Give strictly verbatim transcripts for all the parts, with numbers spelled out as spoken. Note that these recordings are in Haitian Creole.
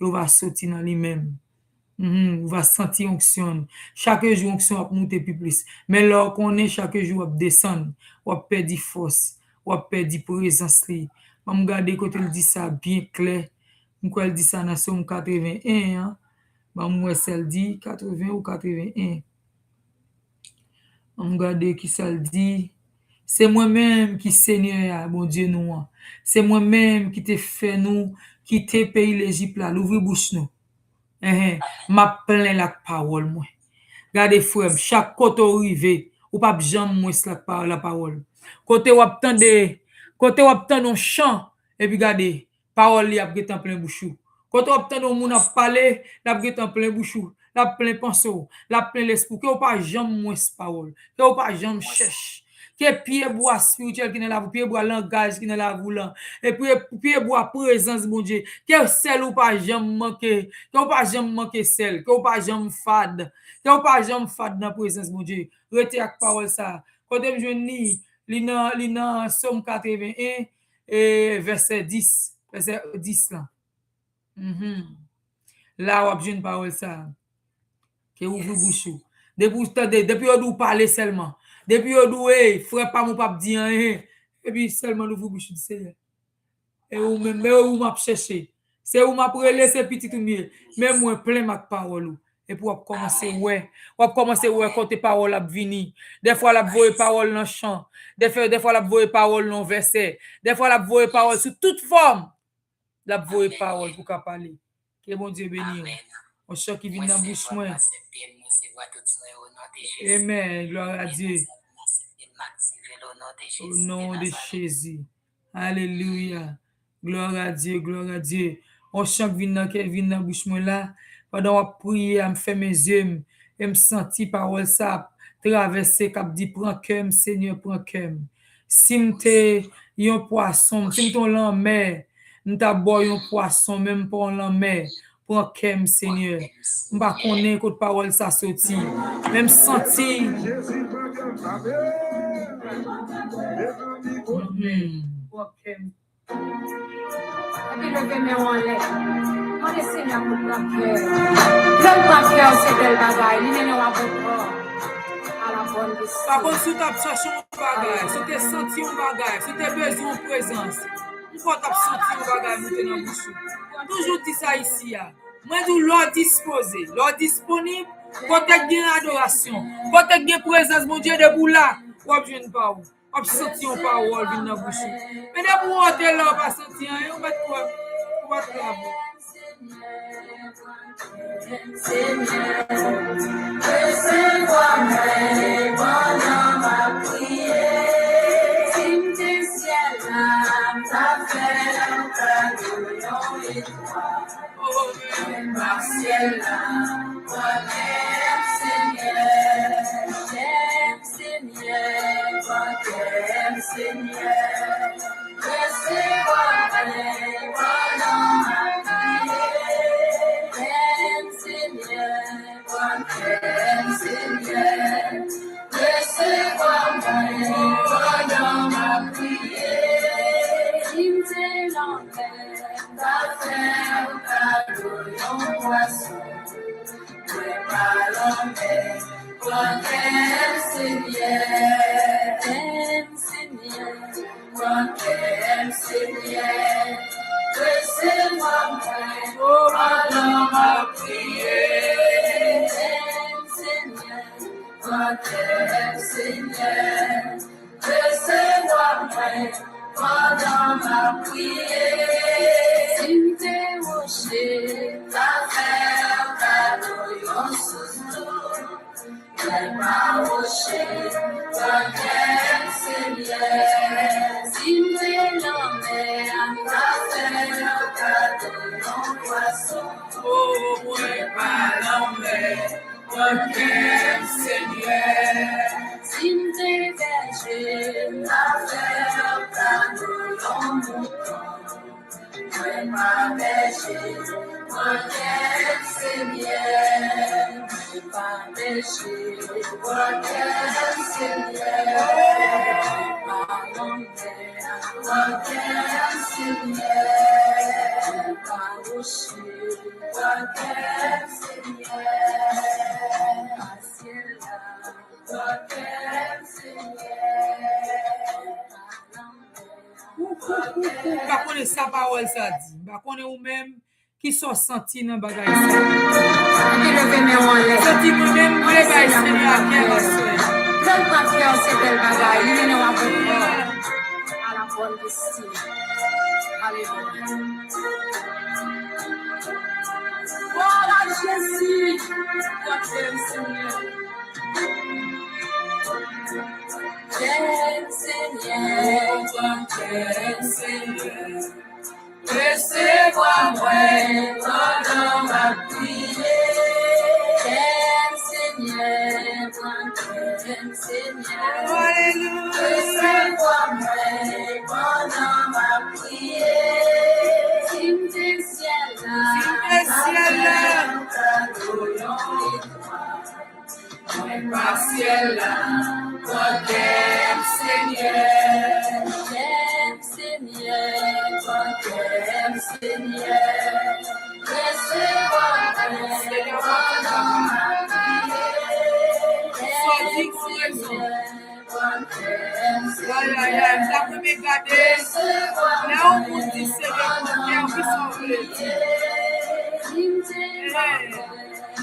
yo va soti nan li menm. Mhm, ou va santi onksyon. Chak jou onksyon ap moute pi plis. Men lè w konnen chak jou w ap desann, w ap pèdi fòs, w ap pèdi prezans li. Ban m gade kote l di sa byen klè. M kwè l di sa nan Sòm katreven en an. Ban m wè si l di katreven ou katreven en. Ann gade ki sa l di. Se mwen menm ki Senyè a, Bondye nou an. Se mwen menm ki te fè nou kite peyi Lejip la. Louvri bouch nou. Enhen, m ap plen l ak pawòl mwen. Gade, frè m, chak kote w rive, ou p ap janm mwens l ak pa-, lapawòl. Kote w ap tande, kote w ap tande yon chan, epi gade, pawòl li ap gentan plen bouch ou. Kote w ap tande yon moun ap pale, l ap gentan plen bouch ou, l ap plen panse w, l ap plen lespri w. Ke w pa janm mwens pawòl, ke w pa janm chèch. Ke pyebwa espirityèl ki nan lavi w, pyebwa langaj ki nan lavi w lan, e pye, pyebwa prezans Bondye, ke sèl ou pa janm manke, ke w pa janm manke sèl, ke w pa janm fad, ke w pa janm fad nan prezans Bondye. Rete ak pawòl sa a. Kote m jwenn li? Li nan, li nan Sòm katreven en, e vèsè dis, vèsè dis lan. Mhm. La w ap jwenn pawòl sa a. Ke ouvri bouch ou. Depi w tande, depi yo di w pale sèlman. Depi yo di w, "Ey, frè pa m ou p ap di anyen." Epi sèlman l ouvri bouch ou di, "Senyè, e ou menm, e ou m ap chèche. Se ou m ap rele, se pitit ou m ye. Men mwen plen m ak pawòl ou." Epi w ap kòmanse wè. W ap kòmanse wè kote pawòl ap vini. Dèfwa l ap voye pawòl nan chan. Dèfwa, dèfwa l ap voye pawòl nan vèsè. Dèfwa l ap voye pawòl sou tout fòm. L ap voye pawòl pou ka pale. Ke Bondye beni w. Yon chan ki vin nan bouch mwen. Amen. Glwa a Dye. O non de Jezi. Alelouya. Glwa a Dye, glwa a Dye. Yon chan k vin nan kè, vin nan bouch mwen la. Pandan w ap priye a, m fèmen zye m e m santi pawòl sa ap travèse, k ap di, "Pran kè m, Senyè, pran kè m." Si m te yon pwason, si m te yon lanmè, m t ap ba w yon pwason, men m pa yon lanmè. Pran kè m, Senyè. M pa konnen kot pawòl sa soti, men m santi. Mm. Pran kè m. Epi leve men w anlè. Mande Senyè pou l pran kè w. Lè l pran kè w, se bèl bagay. Li mennen w a bon pò. A la bòn destin. Pa konn si w t ap chèche yon bagay, si w te santi yon bagay, si w te bezwen yon prezans, ou kwè w t ap santi yon bagay moute nan bouch ou. M toujou di sa isi a. Mwen di w, lè w dispoze, lè w disponib, kote k gen adorasyon, kote k gen prezans Bondye, depi w la, w ap jwenn pa w. W ap santi yon pawòl vin nan bouch ou. Men depi w wote la, w pa santi anyen, ou mèt kwè, ou pa t travay. Senyè, resevwa mwen pandan m ap priye. Si m te syèl la, m ta fè w kado yon etwal. Mwen pa syèl la, pran kè m, Senyè. Kè m, Senyè, pran kè m, Senyè. Resevwa mwen pandan m ap priye. Kè m, Senyè, pran kè m, Senyè. Resevwa mwen pandan m ap priye. Si m te lanmè, m ta fè w kado yon pwason. Mwen pa lanmè, pran kè m, Senyè. Kè m, Senyè, pran kè m, Senyè. Resevwa mwen pandan m ap priye. Kè m, Senyè, pran kè m, Senyè. Resevwa mwen pandan m ap priye. Si m te woche, ta fè w kado yon sous dlo. Mwen pa woche, pran kè m, Senyè. Si m te lanmè, ta fè w kado yon pwason. O, mwen pa lanmè. Pran kè m, Senyè. Si m te bèje, m ta fè w kado yon mouton. Mwen pa bèje, pran kè m, Senyè. Mwen pa bèje, pran kè m, Senyè. Mwen pa lanmè, pran kè m, Senyè. Mwen pa woche. Ou pa konnen sa pawòl sa di. M pa konnen ou menm, kisa w santi nan bagay sa. Epi leve men w anlè. Santi mwen menm, mwen bay Senyè a kè m aswè. Bèl pa kè w se bèl bagay. Li mennen w a bon pòt. A la bòn destin. Alelouya. Glwa a Jezi. Pran kè m, Senyè. Kè m, Senyè, pran kè m, Senyè. Resevwa mwen pandan m ap priye. Kè m, Senyè, pran kè m, Senyè. Alelouya. Resevwa mwen pandan m ap priye. Si m te syèl la, si m te syèl la, kado yon etwal. Mwen pa syèl la, pran kè m, Senyè. Kè m, Senyè, pran kè m, Senyè. Resevwa mwen pandan m ap priye. Kè m, Senyè, pran kè m, Senyè. Ay, ay, ay, m ta renmen gade lè yon moun di Senyè, pran kè m, kisa w vle di? Eh.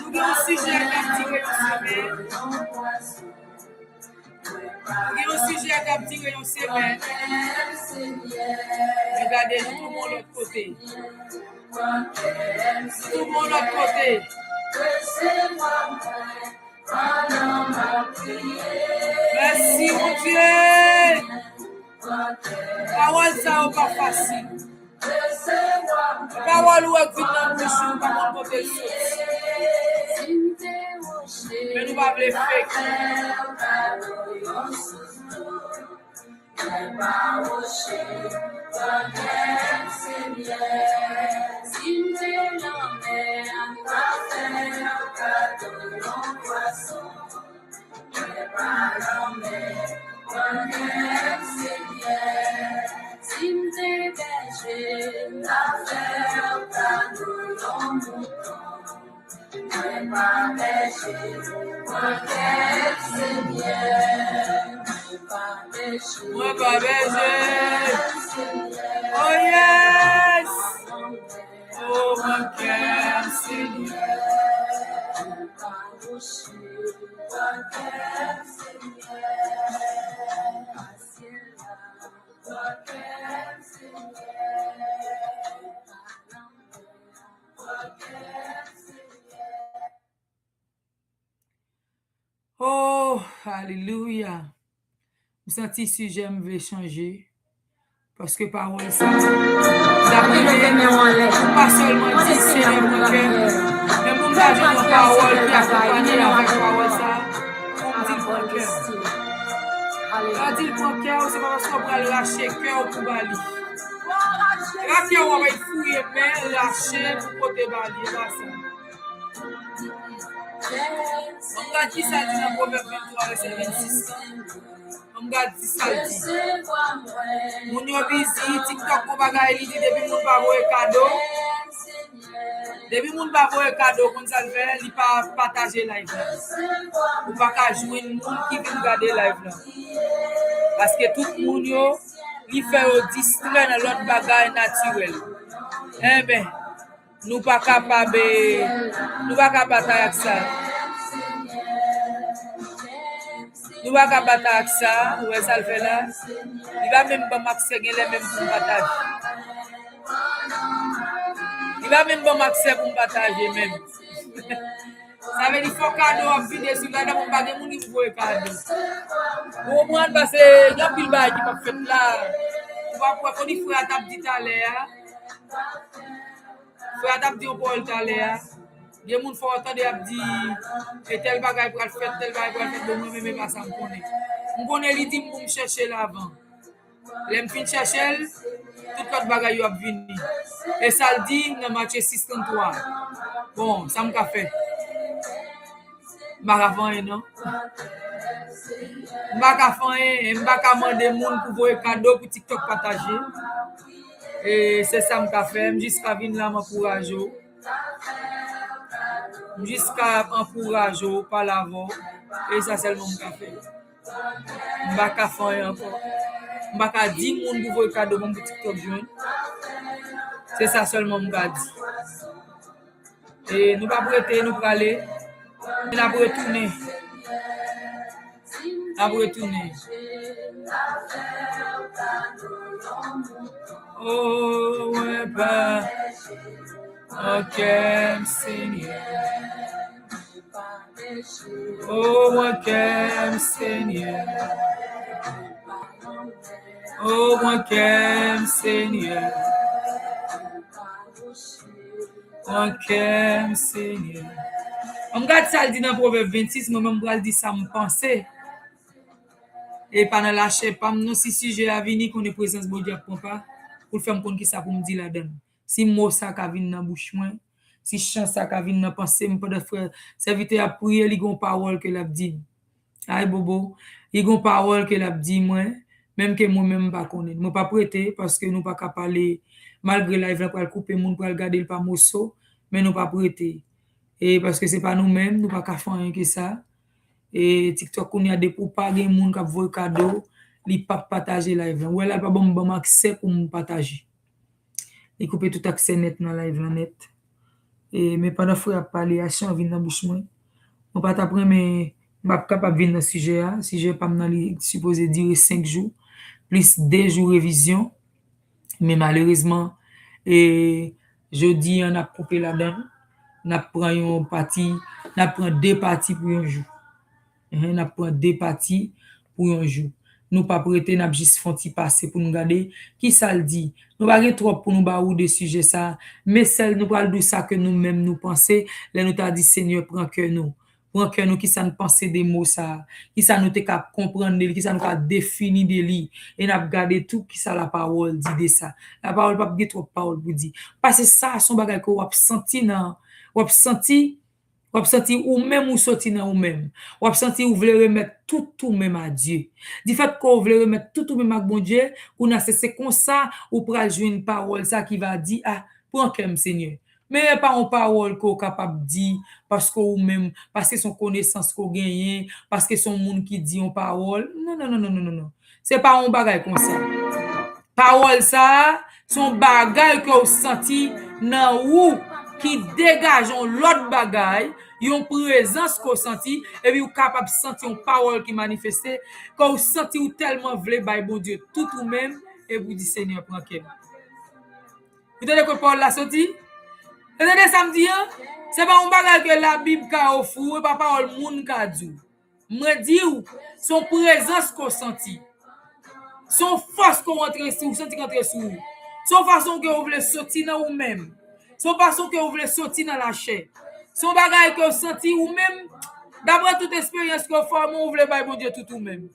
Nou gen yon sijè k ap dire yon semèn. Nou gen yon sijè k ap dire yon semèn. Men gade, nou tou bon lòt kote. Nou tou bon lòt kote. Mèsi, Bondye. Pawòl sa yo pa fasil. Pawòl ou wè k vin nan bouch ou, ou pa konn kote l soti. Men nou pa vle fake. Mwen pa lanmè, pran kè m, Senyè. Si m te bèje, m ta fè w kado yon mouton. Mwen pa bèje, pran kè m, Senyè. Mwen pa bèje, mwen pa bèje. Oh yes! Oh, pran kè m, Senyè. Oh, alelouya. M santi sijè m vle chanje. Paske pawòl sa, sa premye, ou pa sèlman di Senyè pran kè m, men pou m ta jwenn yon pawòl ki akonpanye avèk pawòl sa, pou m di l pran kè m. Lè w di l pran kè w, se pa paske w pral rache kè w pou ba li. E pa kè w w ap fouye men rache pou pote ba li, e pa sa. Ann gad kisa l di nan Pwovèb venntwa, vèsè vennsis lan. Ann gad di sa l di. Moun yo bizi, TikTok gon bagay, li di depi moun pa voye kado, depi moun pa voye kado, konn sa l fè, li pa pataje live la. Ou pa ka jwenn moun ki vin gade live la. Paske tout moun yo, li fè yo distrè nan lòt bagay natirèl. Enben, Nou pa kapab, eh, nou pa ka batay ak sa. Nou pa ka batay ak sa. Ou wè sa l fè la? Li pa menm ban m aksè, genlè menm pou m pataje. Li pa menm ban m aksè pou m pataje menm. Sa vle di fò kado ap vide sou la, dabò m pa gen moun ki pou voye kado. Ou konprann? Paske gen anpil bagay ki p ap fèt la. Ou p ap wè, konn frè a t ap di talè a. Frè a t ap di yon pawòl talè a. Gen moun fò w tande ap di, e tèl bagay pral fèt, tèl bagay pral fèt, bon, mwen menm e pa sa m konnen. M konnen li di m pou m chèche l avan. Lè m fin chèche l, tout lòt bagay yo ap vini. E sa l di nan Matye sis trannntwa. Bon, sa m ka fè? M pa ka fè anyen, non. M pa ka fè anyen, m pa ka mande moun pou voye kado pou TikTok pataje. E se sa m ka fè, m jis ka vin la, m ankouraje w. M jis ka ap ankouraje w, pale avè w, e sa sèlman m ka fè. M pa ka fè anyen ankò. M pa ka di moun pou voye kado ban m pou TikTok jwenn. Se sa sèlman m ka di. E nou p ap rete, nou prale. E n ap retounen. N ap retounen. Oh, mwen pa an kè m, Senyè. Oh, mwen kè m, Senyè. Oh, mwen kè m, Senyè. An kè m, Senyè. Ann gad sa l di nan Pwovèb vennsis, mwen menm m pral di sa m panse. E pa nan lachè pa m non, si sijè a vini, konnen prezans Bondye ap pran pa, pou l fè m konn kisa pou m di ladan l. Si mo sa ka vin nan bouch mwen, si chan sa ka vin nan panse m, pandan frè sèvitè a ap priye, li gon pawòl ke l ap di m. Ay bobo, li gon pawòl ke l ap di mwen, menm ke mwen menm m pa konnen l. Mwen p ap rete, paske nou pa ka pale, malgre live la pral koupe, moun pral gade l pa moso, men nou p ap rete. E paske se pa nou menm, nou pa ka fè anyen ke sa. E TikTok kounye a, depi w pa gen moun k ap voye kado, li p ap pataje live la. Ou wè la, l pa ban m, ban m aksè pou m pataje. Li koupe tout aksè nèt nan live lan nèt. E, men pandan frè ap pale a, chan vin nan bouch mwen. Mwen pa t ap renmen, m ap kapab vin nan sijè a. Sijè pa m nan, li sipoze dire senk jou, plis de jou revizyon. Men malerezman, e, jodi a, n ap koupe ladan l. N ap pran yon pati, n ap pran de pati pou yon jou. Enhen, n ap pran de pati pou yon jou. Nou p ap rete, n ap jis fè yon ti pase pou nou gade kisa l di. Nou pa gen twòp pou nou ba ou de sijè sa a, men sèl nou pral di w sa ke nou menm nou panse, lè nou ta di, Senyè, pran kè nou. Pran kè nou, kisa n panse de mo sa a, kisa nou te ka konprann de li, kisa nou ka defini de li, e n ap gade tou kisa lapawòl di de sa. Lapawòl p ap gen twòp pawòl pou di. Paske sa a se yon bagay ke w ap santi nan, w ap santi, w ap santi ou menm ou soti nan ou menm. W ap santi ou vle remèt tout ou menm a Dye. Difèt ke w vle remèt tout ou menm ak Bondye, kounye a se, se konsa ou pral jwenn pawòl sa ki va di, a, pran kè m, Senyè. Men e pa yon pawòl ke w kapab di paske ou menm, paske se yon konesans ke w genyen, paske se yon moun ki di yon pawòl. Non, non, non, non, non, non, non. Se pa yon bagay konsa. Pawòl sa a, se yon bagay ke w santi nan ou, ki degaje yon lòt bagay, yon prezans ke w santi, epi w kapab santi yon pawòl ki manifeste, ke w santi w tèlman vle bay Bondye tout ou menm, epi w di, Senyè, pran kè m. Ou tande kot pawòl la soti? Ou tande sa m di an? Se pa yon bagay ke Labib ka ofri w, e pa pawòl moun ka di w. Mwen di w, se yon prezans ke w santi. Se yon fòs ke w antre sou, ou santi k antre sou ou. Se yon fason ke w vle soti nan ou menm. Se yon fason ke w vle soti nan lachè. Se yon bagay ke w santi ou menm, daprè tout esperyans ke w fè, men w vle bay Bondye tout ou menm.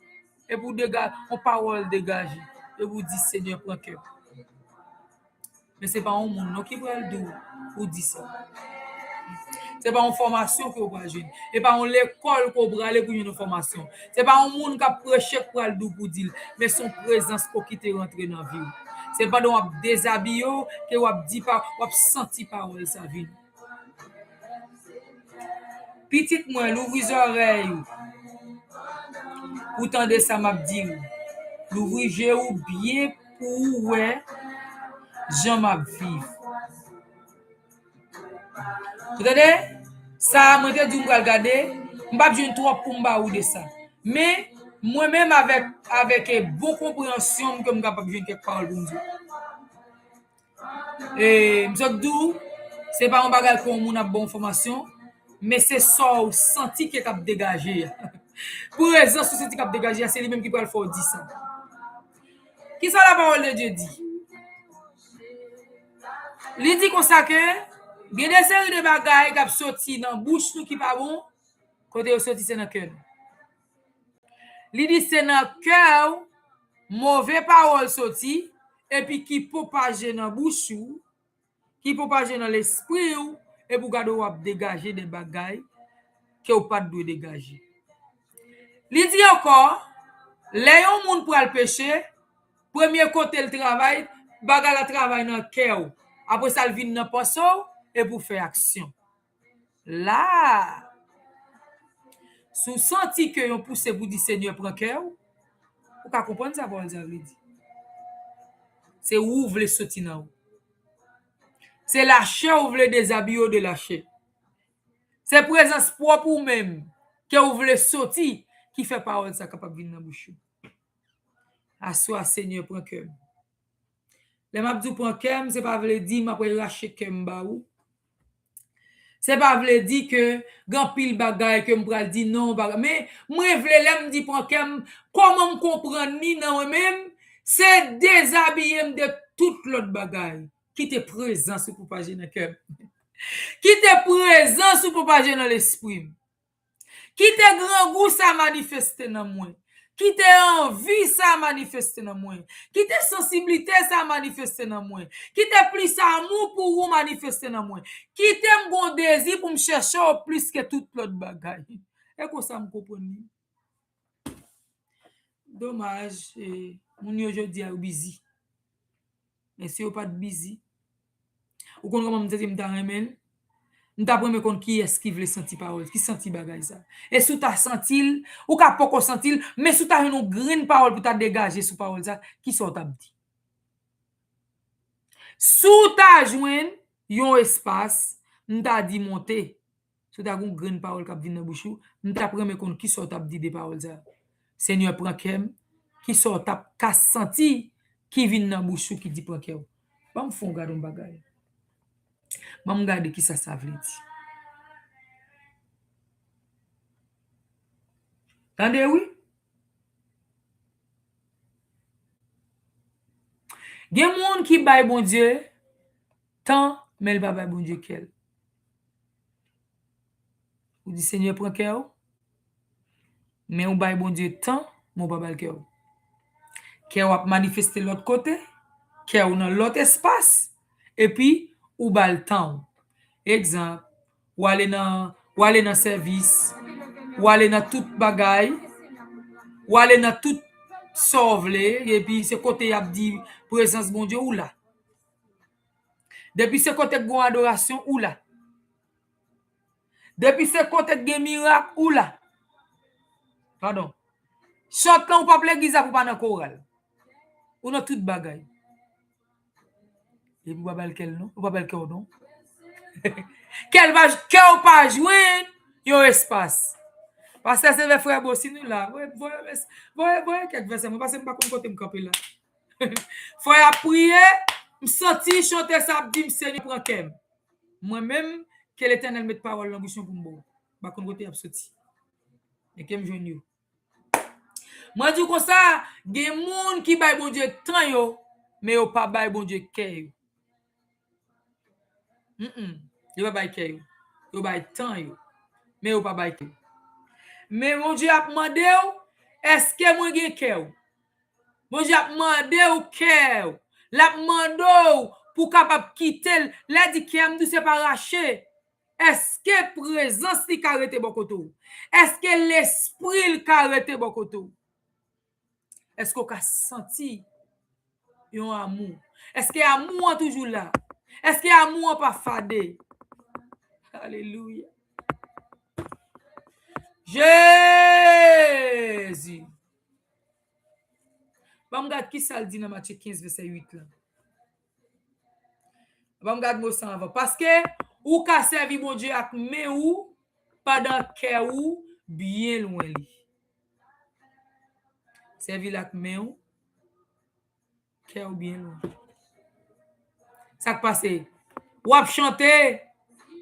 Epi w dega-, yon pawòl degaje. Epi w di, Senyè, pran kè m. Men se pa yon moun non ki pral di w pou w di sa. Se pa yon fòmasyon ke w pral jwenn. Se pa yon lekòl ke w prale pou jwenn yon fòmasyon. Se pa yon moun k ap preche k pral di w pou w di l. Men se yon prezans ke w kite rantre nan vi w. Se pandan w ap dezabiye w ke w ap di pa, w ap santi pawòl sa vini. Pitit mwen, louvri zòrèy ou pou tande sa m ap di w. Louvri je ou byen pou ou wè jan m ap viv. Ou tande? Sa a, mwen te di w m pral gade, m p ap jwenn twòp pou m ba ou de sa. Men, mwen menm avèk, avèk, e, bon konpreyansyon m ke m kapab jwenn kèk pawòl pou m di w. E, m sot di w, se pa yon bagay ke yon moun ap ba w enfòmasyon, men se sa w santi ke k ap degaje a. Prezans ou santi k ap degaje a, se li menm ki pral fè w di sa. Kisa la parole de Dieu di? Li di konsa ke gen de seri de bagay k ap soti nan bouch nou ki pa bon, kote yo soti se nan kè nou. Li di se nan kè w move pawòl soti, epi ki pwopaje nan bouch ou, ki pwopaje nan lespri w, epi w gade w ap degaje de bagay ke w pa t dwe degaje. Li di ankò, lè yon moun pral peche, premye kote l travay, bagay la travay nan kè w. Apre sa, l vin nan panse w, e pou fè aksyon. La, si w santi ke yon pouse pou di Senyè pran kè w, ou ka konprann sa pawòl sa vle di. Se ou w vle soti nan ou. Se lachè ou vle dezabiye w de lachè. Se prezans pwòp ou menm ke ou vle soti ki fè pawòl sa kapab vin nan bouch ou. Aswè a, Senyè, pran kè m. Lè m ap di w pran kè m, se pa vle di m ap rache kè m ba ou. Se pa vle di ke gen anpil bagay ke m pral di non, bagay. Men mwen vle lè m di pran kè m, kòman m konprann li nan mwen menm, se dezabiye m de tout lòt bagay. Kite prezans ou pwopaje nan kè m. Kite prezans ou pwopaje nan lespri m. Kite grangou sa manifeste nan mwen. Kite anvi sa manifeste nan mwen. Kite sansiblite sa manifeste nan mwen. Kite plis amou pou ou manifeste nan mwen. Kite m gon dezi pou m chèche w plis ke tout lòt bagay. E konsa m konprann li. Domaj, eh, moun yo jodi a yo bizi. Men si yo pa t bizi, ou konn kòman m te di m ta renmen l? M t ap renmen konn kiyès ki vle santi pawòl, ki santi bagay sa. E si w ta santi l, ou ka poko santi l, men si w ta jwenn yon grenn pawòl pou ta degaje sou pawòl sa, kisa w t ap di? Si w ta jwenn yon espas, m ta di monte. Si w ta gen yon grenn pawòl k ap vin nan bouch ou, m t ap renmen konn kisa w t ap di de pawòl sa. Senyè, pran kè m, kisa w t ap ka santi ki vin nan bouch ou ki di pran kè w? Ban m fè w gade yon bagay. Ban m gade kisa sa vle di. Tande wi. Gen moun ki bay Bondye tan, men l pa bay Bondye kè l. Ou di, Senyè, pran kè w, men ou bay Bondye tan, men ou pa ba l kè w. Kè w ap manifeste lòt kote, kè w nan lòt espas, epi ou ba l tan w. Egzanp, w ale nan, w ale nan sèvis, w ale nan tout bagay, w ale nan tout sa w vle, epi se kote y ap di prezans Bondye ou la. Depi se kote k gon adorasyon ou la. Depi se kote k gen mirak ou la. Padon. Chant lan ou p ap legliz la pou pa nan koral. Ou nan tout bagay. Epi ou pa ba l kè l non. Ou pa ba l kè w non. Kè l pa, kè w pa jwenn yon espas. Pastè se vè frè Bo si nou la. Voye, voye, voye, voye kèk vèsè mwen, paske m pa konn kote m kanpe la. Frè a ap priye, m santi chante sa ap di m, Senyè, pran kè m. Mwen menm, ke Letènèl met pawòl nan bouch mwen pou m ba w. M pa konn kote y ap soti. Men ke m jwenn yo. Mwen di w konsa, gen moun ki bay Bondye tan yo, men yo pa bay Bondye kè yo. Mm-mm. Yo pa bay kè yo. Yo bay tan yo. Men yo pa bay kè yo. Men Bondye ap mande w, èske mwen gen kè w? Bondye ap mande w kè w. L ap mande w pou w kapab kite l. Lè di kè m di w se pa rache. Èske prezans li ka rete bò kote w? Èske lespri l ka rete bò kote w? Èske w ka santi yon amou? Èske amou an toujou la? Èske amou an pa fade? Alelouya. Jezi. Ban m gad ki sa l di nan Matye kenz, vèsè uit la. Ban m gad mo sa anvan. Paske ou ka sèvi Bondye ak men ou pandan kè ou byen lwen li. Sèvi l ak men ou, kè ou byen lwen. Sa k pase? W ap chante,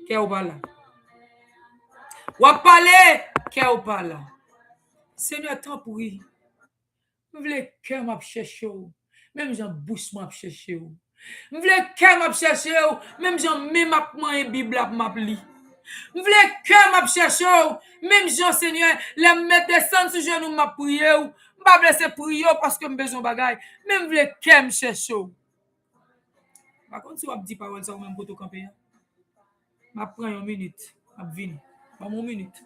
kè ou pa la. W ap pale, kè ou pa la. Senyè, tanpri, m vle kè m ap chèche w, menm jan bouch mwen ap chèche w. M vle kè m ap chèche w, menm jan men m ap manyen Bib la pou m ap li. M vle kè m ap chèche w, menm jan, Senyè, lè m met desann sou jenou m ap priye w. M pa vle se priye w paske m bezwen bagay, men m vle kè m chèche w. M pa konn si w ap di pawòl sa ou menm kote w kanpe a. M ap pran yon minit. M ap vini. Ban m yon minit.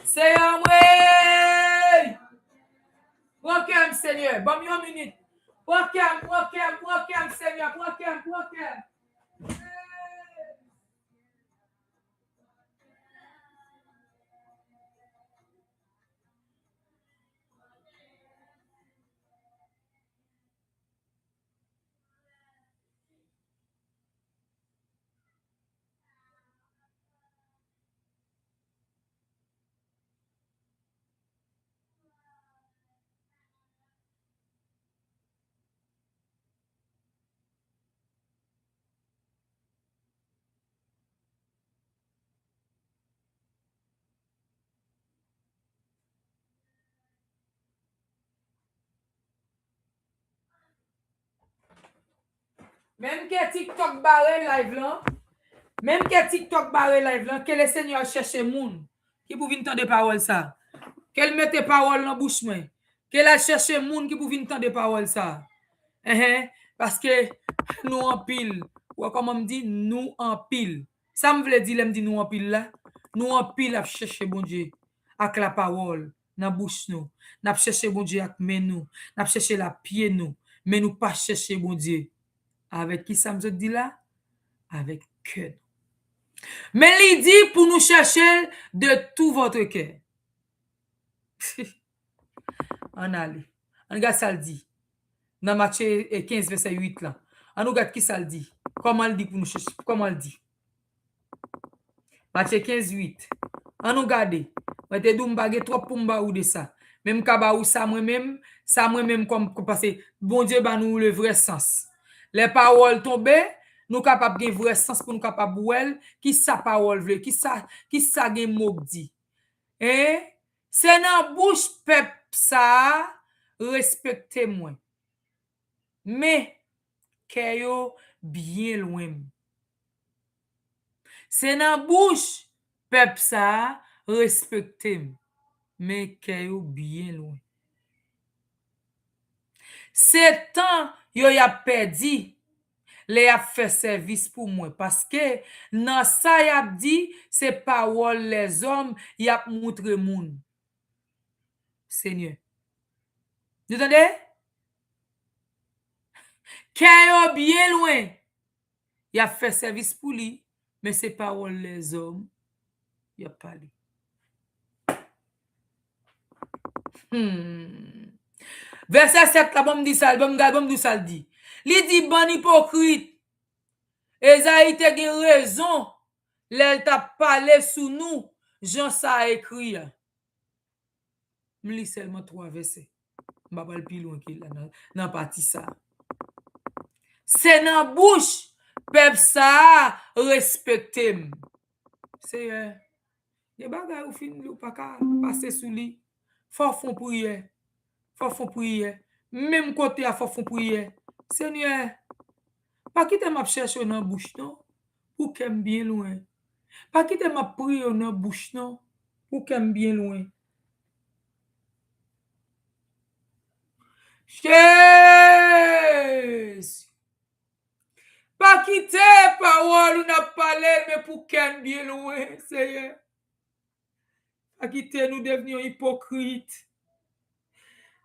Senyè mwen! Pran kè m, Senyè. Ban m yon minit. Pran kè m, pran kè m, pran kè m, Senyè. Pran kè m, pran kè m. Menm ke TikTok bare live lan, menm ke TikTok bare live lan, ke Lesenyè al chèche moun ki pou vin tande pawòl sa. Ke l mete pawòl nan bouch mwen. Ke l al chèche moun ki pou vin tande pawòl sa. Enhen, paske nou anpil. Ou wè kòman m di nou anpil. Sa m vle di lè m di nou anpil la? Nou anpil ap chèche Bondye ak lapawòl nan bouch nou. N ap chèche Bondye ak men nou. N ap chèche l ak pye nou. Men nou pa chèche Bondye avèk ki sa m sot di la? Avèk kè nou. Men li di pou nou chèche l de tout votre cœur. Ann ale. Ann gad sa l di. Nan Matye, eh, kenz, vèsè uit lan. Ann nou gad ki sa l di. Kòman l di pou nou chèche, kòman l di. Matye kenz uit. Ann nou gade. Mwen te di w m pa gen twòp pou m ba ou de sa. Men m ka ba ou sa mwen menm, sa mwen menm kòm, kòm, paske Bondye ba nou le vrè sans. Lè pawòl tonbe, nou kapab gen vrè sans pou nou kapab wè l, ki sa pawòl vle, ki sa, ki sa gen mo k di. En? Se nan bouch pèp sa a respekte mwen. Men, kè yo byen lwen m. Se nan bouch pèp sa a respekte m. Men, kè yo byen lwen. Se tan yo y ap pèdi lè y ap fè sèvis pou mwen, paske nan sa y ap di, se pawòl lèzòm y ap moutre moun. Senyè. Nou tande? Kè yo byen lwen. Y ap fè sèvis pou li, men se pawòl lèzòm y ap pale. Hmm. Vèsè sèt la, ban m di sa, ban m gade, ban m di sa l di. Li di, bann ipokrit, Ezayi te gen rezon lè l t ap pale sou nou, jan sa a ekri a. M li sèlman twa vèsè. M pa pral pi lwen ke la nan, nan pati sa a. Se nan bouch pèp sa a respekte m. Seyè, gen bagay ou fin li, ou pa ka pase sou li. Fò w fè yon priyè. Fò w fè yon priyè. Menm kote a, fò w fè yon priyè. Senyè, pa kite m ap chèche w nan bouch non, pou kè m byen lwen. Pa kite m ap priye w nan bouch non, pou kè m byen lwen. Jezi! Pa kite pawòl ou n ap pale, men pou kè n byen lwen, Seyè. Pa kite nou devni yon ipokrit.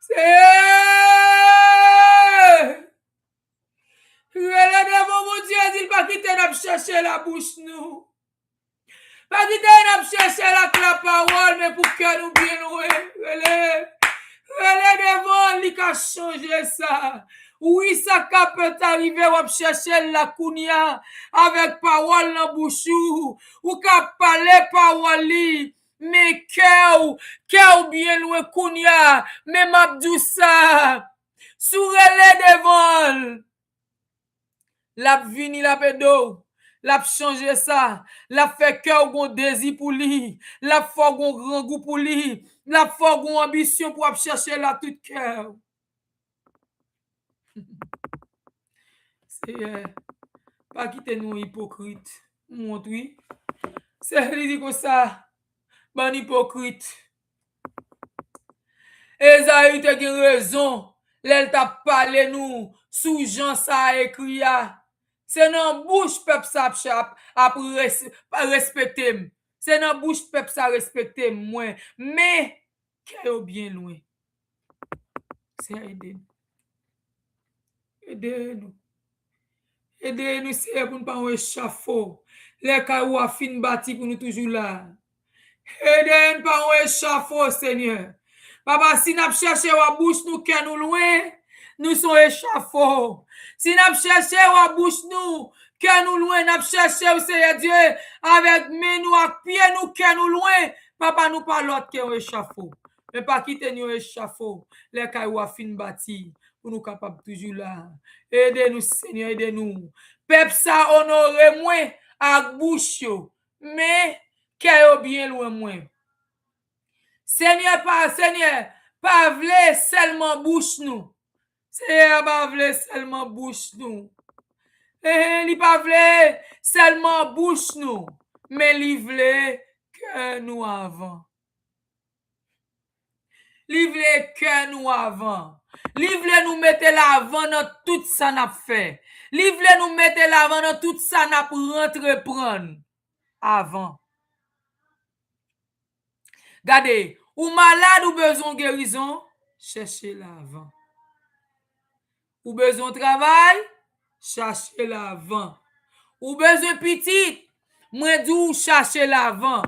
Seyè! Rele devan Bondye, di l pa kite n ap chèche l ak bouch nou. Pa kite n ap chèche l ak lapawòl, men pou kè nou byen lwen. Rele. Rele devan l, li ka chanje sa. Wi, sa ka pèt arive, w ap chèche l la kounye a, avèk pawòl nan bouch ou. Ou ka pale pawòl li, men kè w, kè w byen lwen kounye a. Men m ap di w sa, si w rele devan l, l ap vini, l ap ede w. L ap chanje sa. L ap fè kè w gon dezi pou li. L ap fè w gon grangou pou li. L ap fè w gon anbisyon pou w ap chèche l ak tout kè w. Seyè, pa kite nou ipokrit. M wont, wi. Seyè, li di konsa, bann ipokrit. Ezayi te gen rezon lè l t ap pale nou sou jan sa a ekri a. Se nan bouch pèp sa ap, ap, ap res-, respekte m. Se nan bouch pèp sa respekte m, mwen. Men, kè yo byen lwen. Seyè, ede nou. Ede nou. Ede nou, Seyè, pou n pa yon echafo. Lè kay ou a fin bati pou nou toujou la. Ede n pa yon echafo, Senyè. Papa, si n ap chèche w ak bouch nou, kè nou lwen, nou se yon echafo. Si n ap chèche w ak bouch nou, kè nou lwen, n ap chèche w, Seyè Dye, avèk men nou, ak pye nou, kè nou lwen. Papa, nou pa lòt ke yon echafo. Men pa kite n yon echafo lè kay ou a fin bati, pou nou kapab toujou la. Ede nou, Senyè, ede nou. Pèp sa onore mwen ak bouch yo, men kè yo byen lwen mwen. Senyè, pa, Senyè, pa vle sèlman bouch nou. Seyè, pa vle sèlman bouch nou. Enhen, li pa vle sèlman bouch nou, men li vle kè nou avan. Li vle kè nou avan. Li vle nou mete l avan nan tout sa n ap fè. Li vle nou mete l avan nan tout sa n ap antreprann avan. Gade, ou malad, ou bezwen gerizon, chèche l avan. Ou bezwen travay, chache l avan. Ou bezwen pitit, mwen di w chache l avan.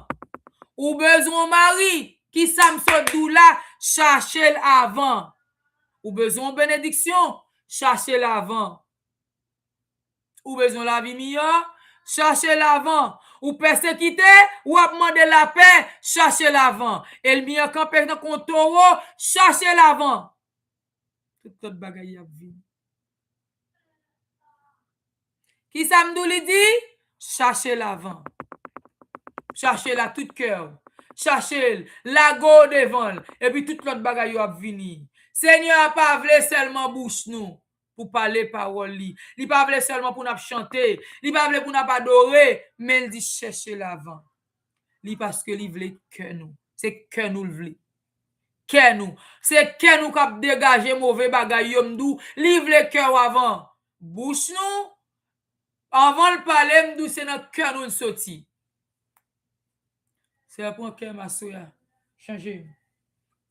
Ou bezwen yon mari, ki sa m sot di w la, chache l avan. Ou bezwen yon benediksyon, chache l avan. Ou bezwen lavi miyò, chache l avan. Ou pèsekite, w ap mande lapè, chache l avan. Ènmi an kanpe tankou yon towo, chache l avan. Tout lòt bagay y ap vini. Ki sa m di w li di? Chache l avan. Chache l ak tout kè w. Chache l, lage w devan l. Epi tout lòt bagay yo ap vini. Senyè a pa vle sèlman bouch nou pou pale pawòl li. Li pa vle sèlman pou n ap chante. Li pa vle pou n ap adore. Men l di chèche l avan. Li paske li vle kè nou. Se kè nou l vle. Kè nou. Se kè nou k ap degaje move bagay yo, m di w. Li vle kè w avan. Bouch nou, avan l pale, m di w se nan kè nou l soti. Senyè, pran kè m aswè a. Chanje m.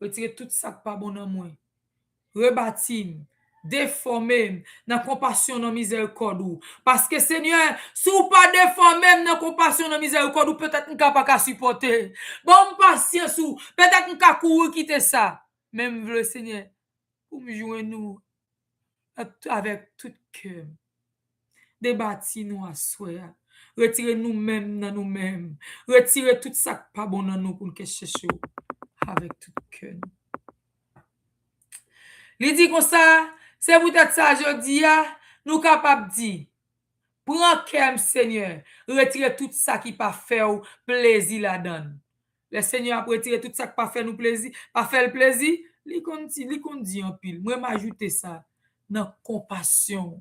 Retire tout sa k pa bon nan mwen. Rebati m. Defòme m nan konpasyon, nan mizèrikòd ou. Paske, Senyè, si w pa defòme m nan konpasyon, nan mizèrikòd ou, petèt m ka pa ka sipòte. Ban m pasyans ou. Petèt m ka kouri kite sa. Men m vle, Senyè, pou m jwenn ou avèk tout kè m. Debati nou aswè a. Retire nou menm nan nou menm. Retire tout sa k pa bon nan nou pou n ka chèche w avèk tout kè nou. Li di konsa, se poutèt sa jodi a, nou kapab di, pran kè m, Senyè, retire tout sa ki pa fè w plezi ladan l. Lè Senyè ap retire tout sa k pa fè nou plezi, pa fè l plezi, li konn di, li konn di anpil. Mwen m ajoute sa nan konpasyon,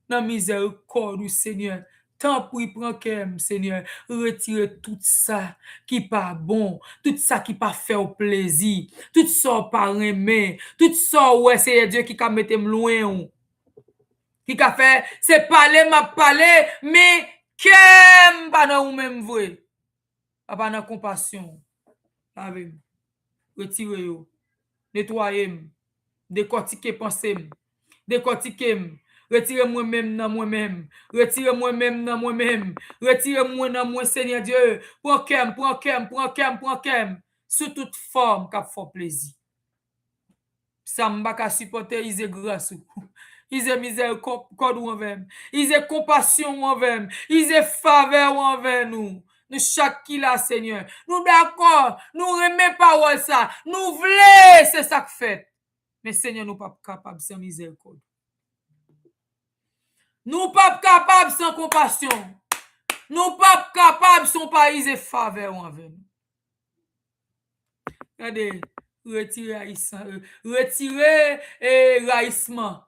nan mizèrikòd ou, Senyè. Tanpri, pran kè m, Senyè. Retire tout sa ki pa bon, tout sa ki pa fè w plezi, tout sa w pa renmen, tout sa w wè, Senyè Dye, ki ka mete m lwen w. Ki ka fè, se pale m ap pale, men kè m pa nan ou menm vre. Papa, nan konpasyon w, lave m. Retire yo. Netwaye m. Dekòtike panse m. Dekòtike m. Retire mwen menm nan mwen menm. Retire mwen menm nan mwen menm. Retire mwen nan mwen, Senyè Dye. Pran kè m, pran kè m, pran kè m, pran kè m. Sou tout fòm k ap fè w plezi. Sa m pa ka sipòte, ize gras ou. Ize mizèrikòd ou anvè m. Ize konpasyon ou anvè m. Ize favè ou anvè nou. Nou chak ki la, Senyè. Nou dakò, nou renmen pawòl sa. Nou vle, se sa k fèt. Men, Senyè, nou p ap kapab san mizèrikòd ou. Nou p ap kapab san konpasyon ou. Nou p ap kapab san w pa ize favè ou anvè nou. Gade, retire ayisman, retire, e, rayisman.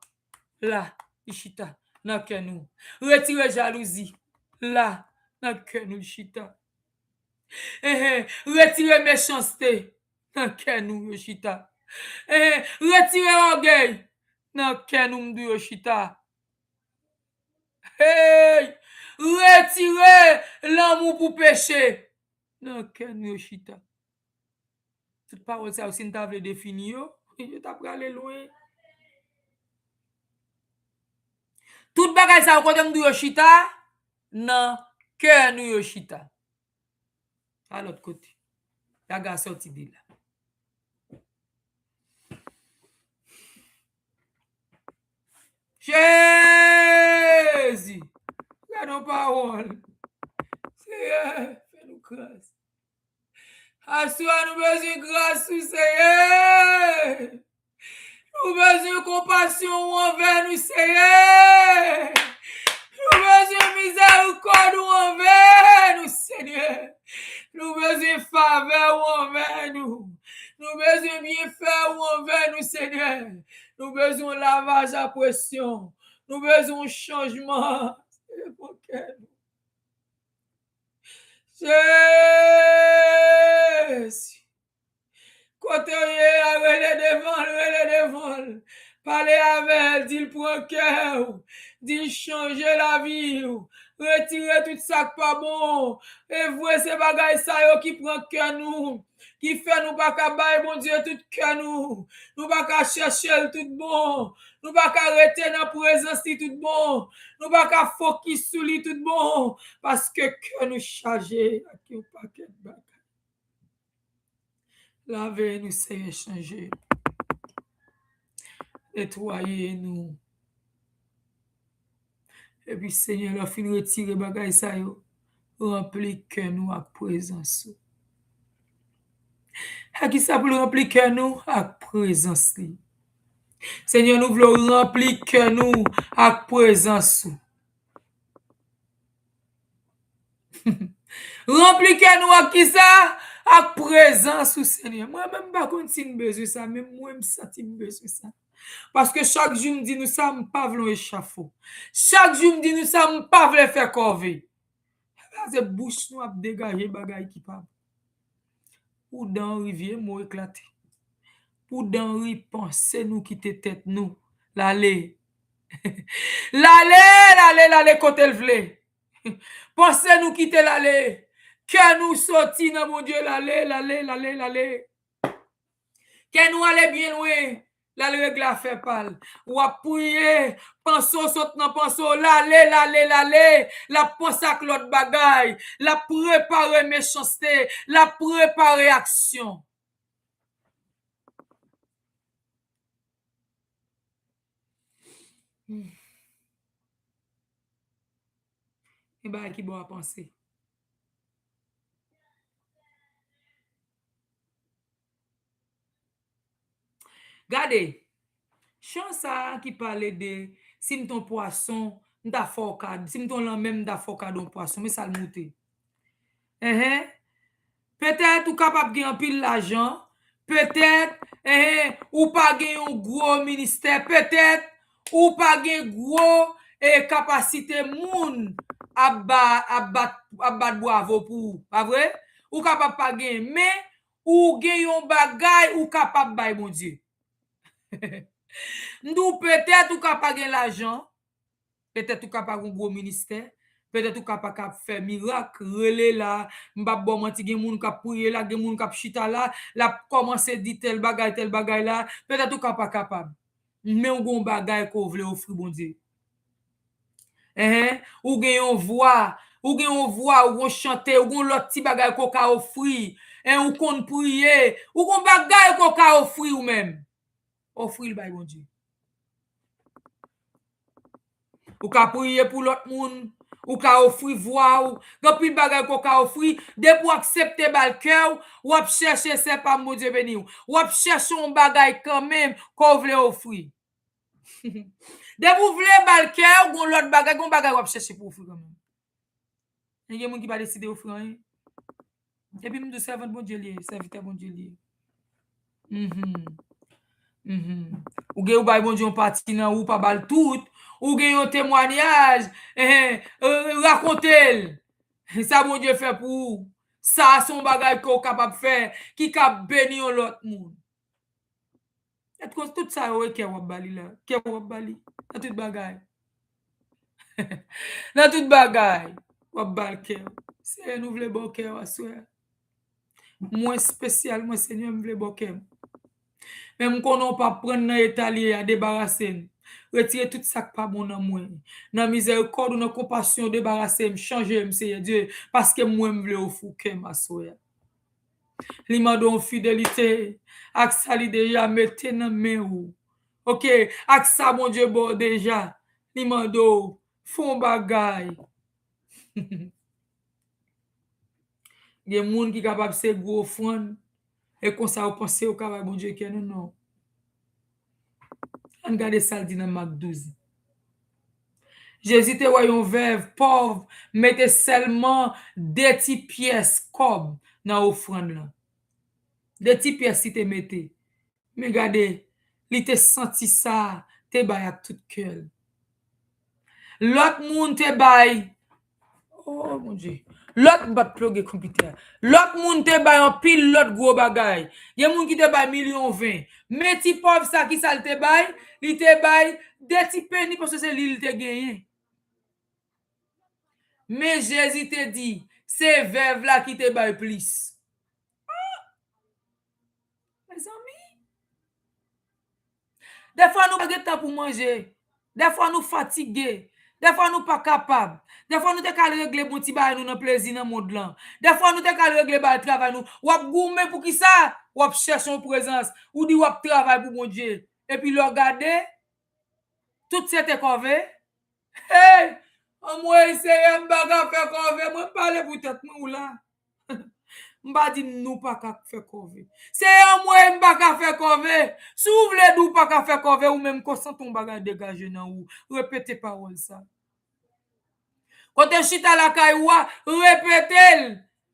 La, li chita nan kè nou. Retire jalouzi. La, nan kè nou, li chita. Enhen, retire mechanste nan kè nou, yo chita. Enhen, retire ògèy nan kè nou, m di yo chita. Hey! Retire lanmou pou peche nan kè nou, yo chita. Tout pawòl sa yo, si n ta vle defini yo, yo ta prale lwen. Tout bagay sa yo, kote m di yo chita, nan kè nou yo chita. Pa lòt kote. Laga sòti de la. Jezi! Gade yon pawòl. Senyè, fè nou gras. Aswè a, nou bezwen gras ou, Senyè. Nou bezwen konpasyon ou anvè nou, Senyè. Nou bezwen mizèrikòd ou anvè nou, Senyè. Nou bezwen favè ou anvè nou. Nou bezwen byenfè ou anvè nou, Senyè. Nou bezwen lavaj a presyon. Nou bezwen yon chanjman. Pran kè nou. Jezi. Kote w ye a, rele devan l, rele devan l. Pale avè l, di l pran kè w, di l chanje lavi w, retire tout sa k pa bon. E vre, se bagay sa yo ki pran kè nou, ki fè nou pa ka bay Bondye tout kè nou. Nou pa ka chèche l tout bon. Nou pa ka rete nan prezans li tout bon. Nou pa ka fokis sou li tout bon. Paske kè nou chaje ak yon pakèt bagay. Lave nou, Senyè, chanje. Netwaye nou. Epi, Senyè, lè w fin retire bagay sa yo, ranpli kè nou ak prezans ou. Ak kisa pou l ranpli kè nou? Ak prezans li. Senyè, nou vle w ranpli kè nou ak prezans ou. Ranpli kè nou ak kisa? Ak prezans ou, Senyè. Mwen menm, m pa konn si m bezwen sa, men mwen, m santi m bezwen sa. Paske chak jou m di nou sa, m pa vle yon echafo. Chak jou m di nou sa, m pa vle fè kòve. Ebyen, se bouch nou ap degaje bagay ki pa bon. Pou dan ri vye mo eklate. Pou dan ri panse nou kite tèt nou. L ale. L ale, l ale, l ale kote l vle. Panse nou kite l ale. Kè nou soti nan Bondye, l ale, l ale, l ale, l ale. Kè nou ale byen lwen. L al regle afè pa l. W ap priye, panse w sot nan panse w, l ale, l ale, l ale. L ap panse ak lòt bagay. L ap prepare mechanste. L ap prepare aksyon. Hmm. Gen bagay ki ba w panse. Gade, chan sa a ki pale de si m t on pwason, m ta fè w kad-, si m t on lanmè, m ta fè w kado yon pwason. Men sa l moute. Enhen. Petèt ou kapab gen anpil lajan. Petèt, enhen, ou pa gen yon gwo ministè. Petèt ou pa gen gwo, e, kapasite moun ap ba, ap bat, ap bat bwavo pou ou. Pa vre? Ou kapab pa gen, men ou gen yon bagay ou kapab bay Bondye. M di w, petèt ou ka pa gen lajan, petèt ou ka pa gen gwo ministè, petèt ou ka pa ka fè mirak, rele la, m p ap ba w manti, gen moun k ap priye la, gen moun k ap chita la, l ap kòmanse di tèl bagay, tèl bagay la, petèt ou ka pa kapab. Men w gen yon bagay ke w vle ofri Bondye. Enhen, ou gen yon vwa, ou gen yon vwa, ou gon chante, ou gon lòt ti bagay ke w ka ofri. En, ou konn priye, ou gon bagay ke w ka ofri ou menm. Ofri l bay Bondye. Ou ka priye pou lòt moun, ou ka ofri vwa w, gen anpil bagay ke w ka ofri. Depi w aksepte ba l kè w, w ap chèche, sè pa m, Bondye beni w. W ap chèche yon bagay kanmenm ke w vle ofri. Depi w vle ba l kè w, gon lòt bagay, gon bagay w ap chèche pou ofri kanmenm. Men gen moun ki pa deside ofri anyen. Epi m di w, sèvant Bondye li ye, sèvitè Bondye li ye. Mhm. Mhm. Ou gen, ou bay Bondye yon pati nan ou, pa ba l tout. Ou gen yon temwanyaj, eh, eh, rakonte l. Sa Bondye fè pou ou. Sa se yon bagay ke w kapab fè, ki ka beni yon lòt moun. Èske tout sa yo, e kè w ap ba li la? Kè w ap ba li nan tout bagay. Nan tout bagay, w ap ba l kè w. Senyè, nou vle ba w kè w aswè a. Mwen espesyalman, Senyè, m vle ba w kè m. Men m konnen w p ap pran nan eta l ye a, debarase m. Retire tout sa k pa bon nan mwen. Nan mizèrikòd ou, nan konpasyon w, debarase m, chanje m, Senyè Dye, paske mwen, m vle ofri w kè m aswè a. Li mande w fidelite ak sa li deja mete nan men ou. Oke, ak sa Bondye ba w deja, li mande w fè yon bagay. Gen moun ki kapab se gwo ofrann, e konsa yo panse yo ka bay Bondye kè nou, non. Ann gade sa l di nan Mak douz. Jezi te wè yon vèv pòv mete sèlman de ti pyès kòb nan ofrann lan. De ti pyès li te mete. Men gade, li te santi sa, te bay ak tout kè l. Lòt moun te bay, oh, Bondye. Lòt, m pa t ploge konpitè a. Lòt moun te bay anpil lòt gwo bagay. Gen moun ki te bay milyon ven. Men ti pòv sa, ki sa l te bay? Li te bay de ti peni, paske se li l te genyen. Men Jezi te di, se vèv la ki te bay plis. Ah! Mezanmi. Defwa nou pa gen tan pou manje. Defwa nou fatige. Defwa nou pa kapab. Defwa nou te ka al regle bon ti bagay nou nan plezi nan mond lan. Defwa nou te ka al regle bagay travay nou. W ap goumen pou ki sa? W ap chèche yon prezans. Ou di w ap travay pou Bondye. Epi lè w gade, tout se te kòve. Hey! Anmwey, Seyè, m pa ka fè kòve. Mwen, m pale pou tèt mwen, ou la. M pa di nou pa ka fè kòve. Seyè, anmwey, m pa ka fè kòve. Si w vle di w pa ka fè kòve, ou menm, konsantre yon bagay degaje nan ou. Repete pawòl sa. Kote w chita lakay ou a, repete l.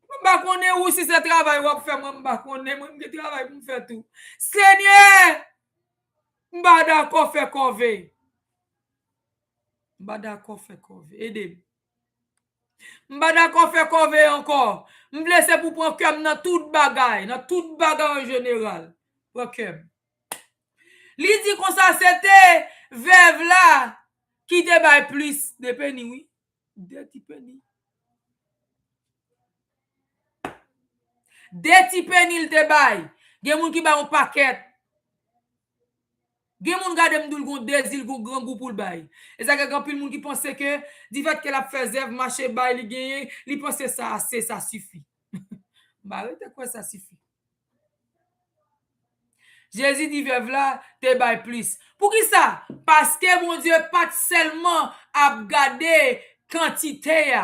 Mwen, m pa konnen ou si se travay w ap fè, mwen, m pa konnen. Mwen, m gen travay pou m fè tou. Senyè, m pa dakò fè kòve. M pa dakò fè kòve. Ede m. M pa dakò fè kòve ankò. M vle se pou pran kè m nan tout bagay, nan tout bagay an jeneral. Pran kè m. Li di konsa, se te vèv la ki te bay plis de peni, wi. De ti peni. De ti peni l te bay. Gen moun ki bay yon pakèt. Gen moun gade m, di l gon dezi, l gon grangou pou l bay. E sa gen anpil moun ki panse ke, difèt ke l ap fè zèv, mache bay, li genyen, li panse sa ase, sa sifi. M pa rete kwè sa sifi. Jezi di vèv la te bay plis. Poukisa? Paske Bondye pa t sèlman ap gade kantite a.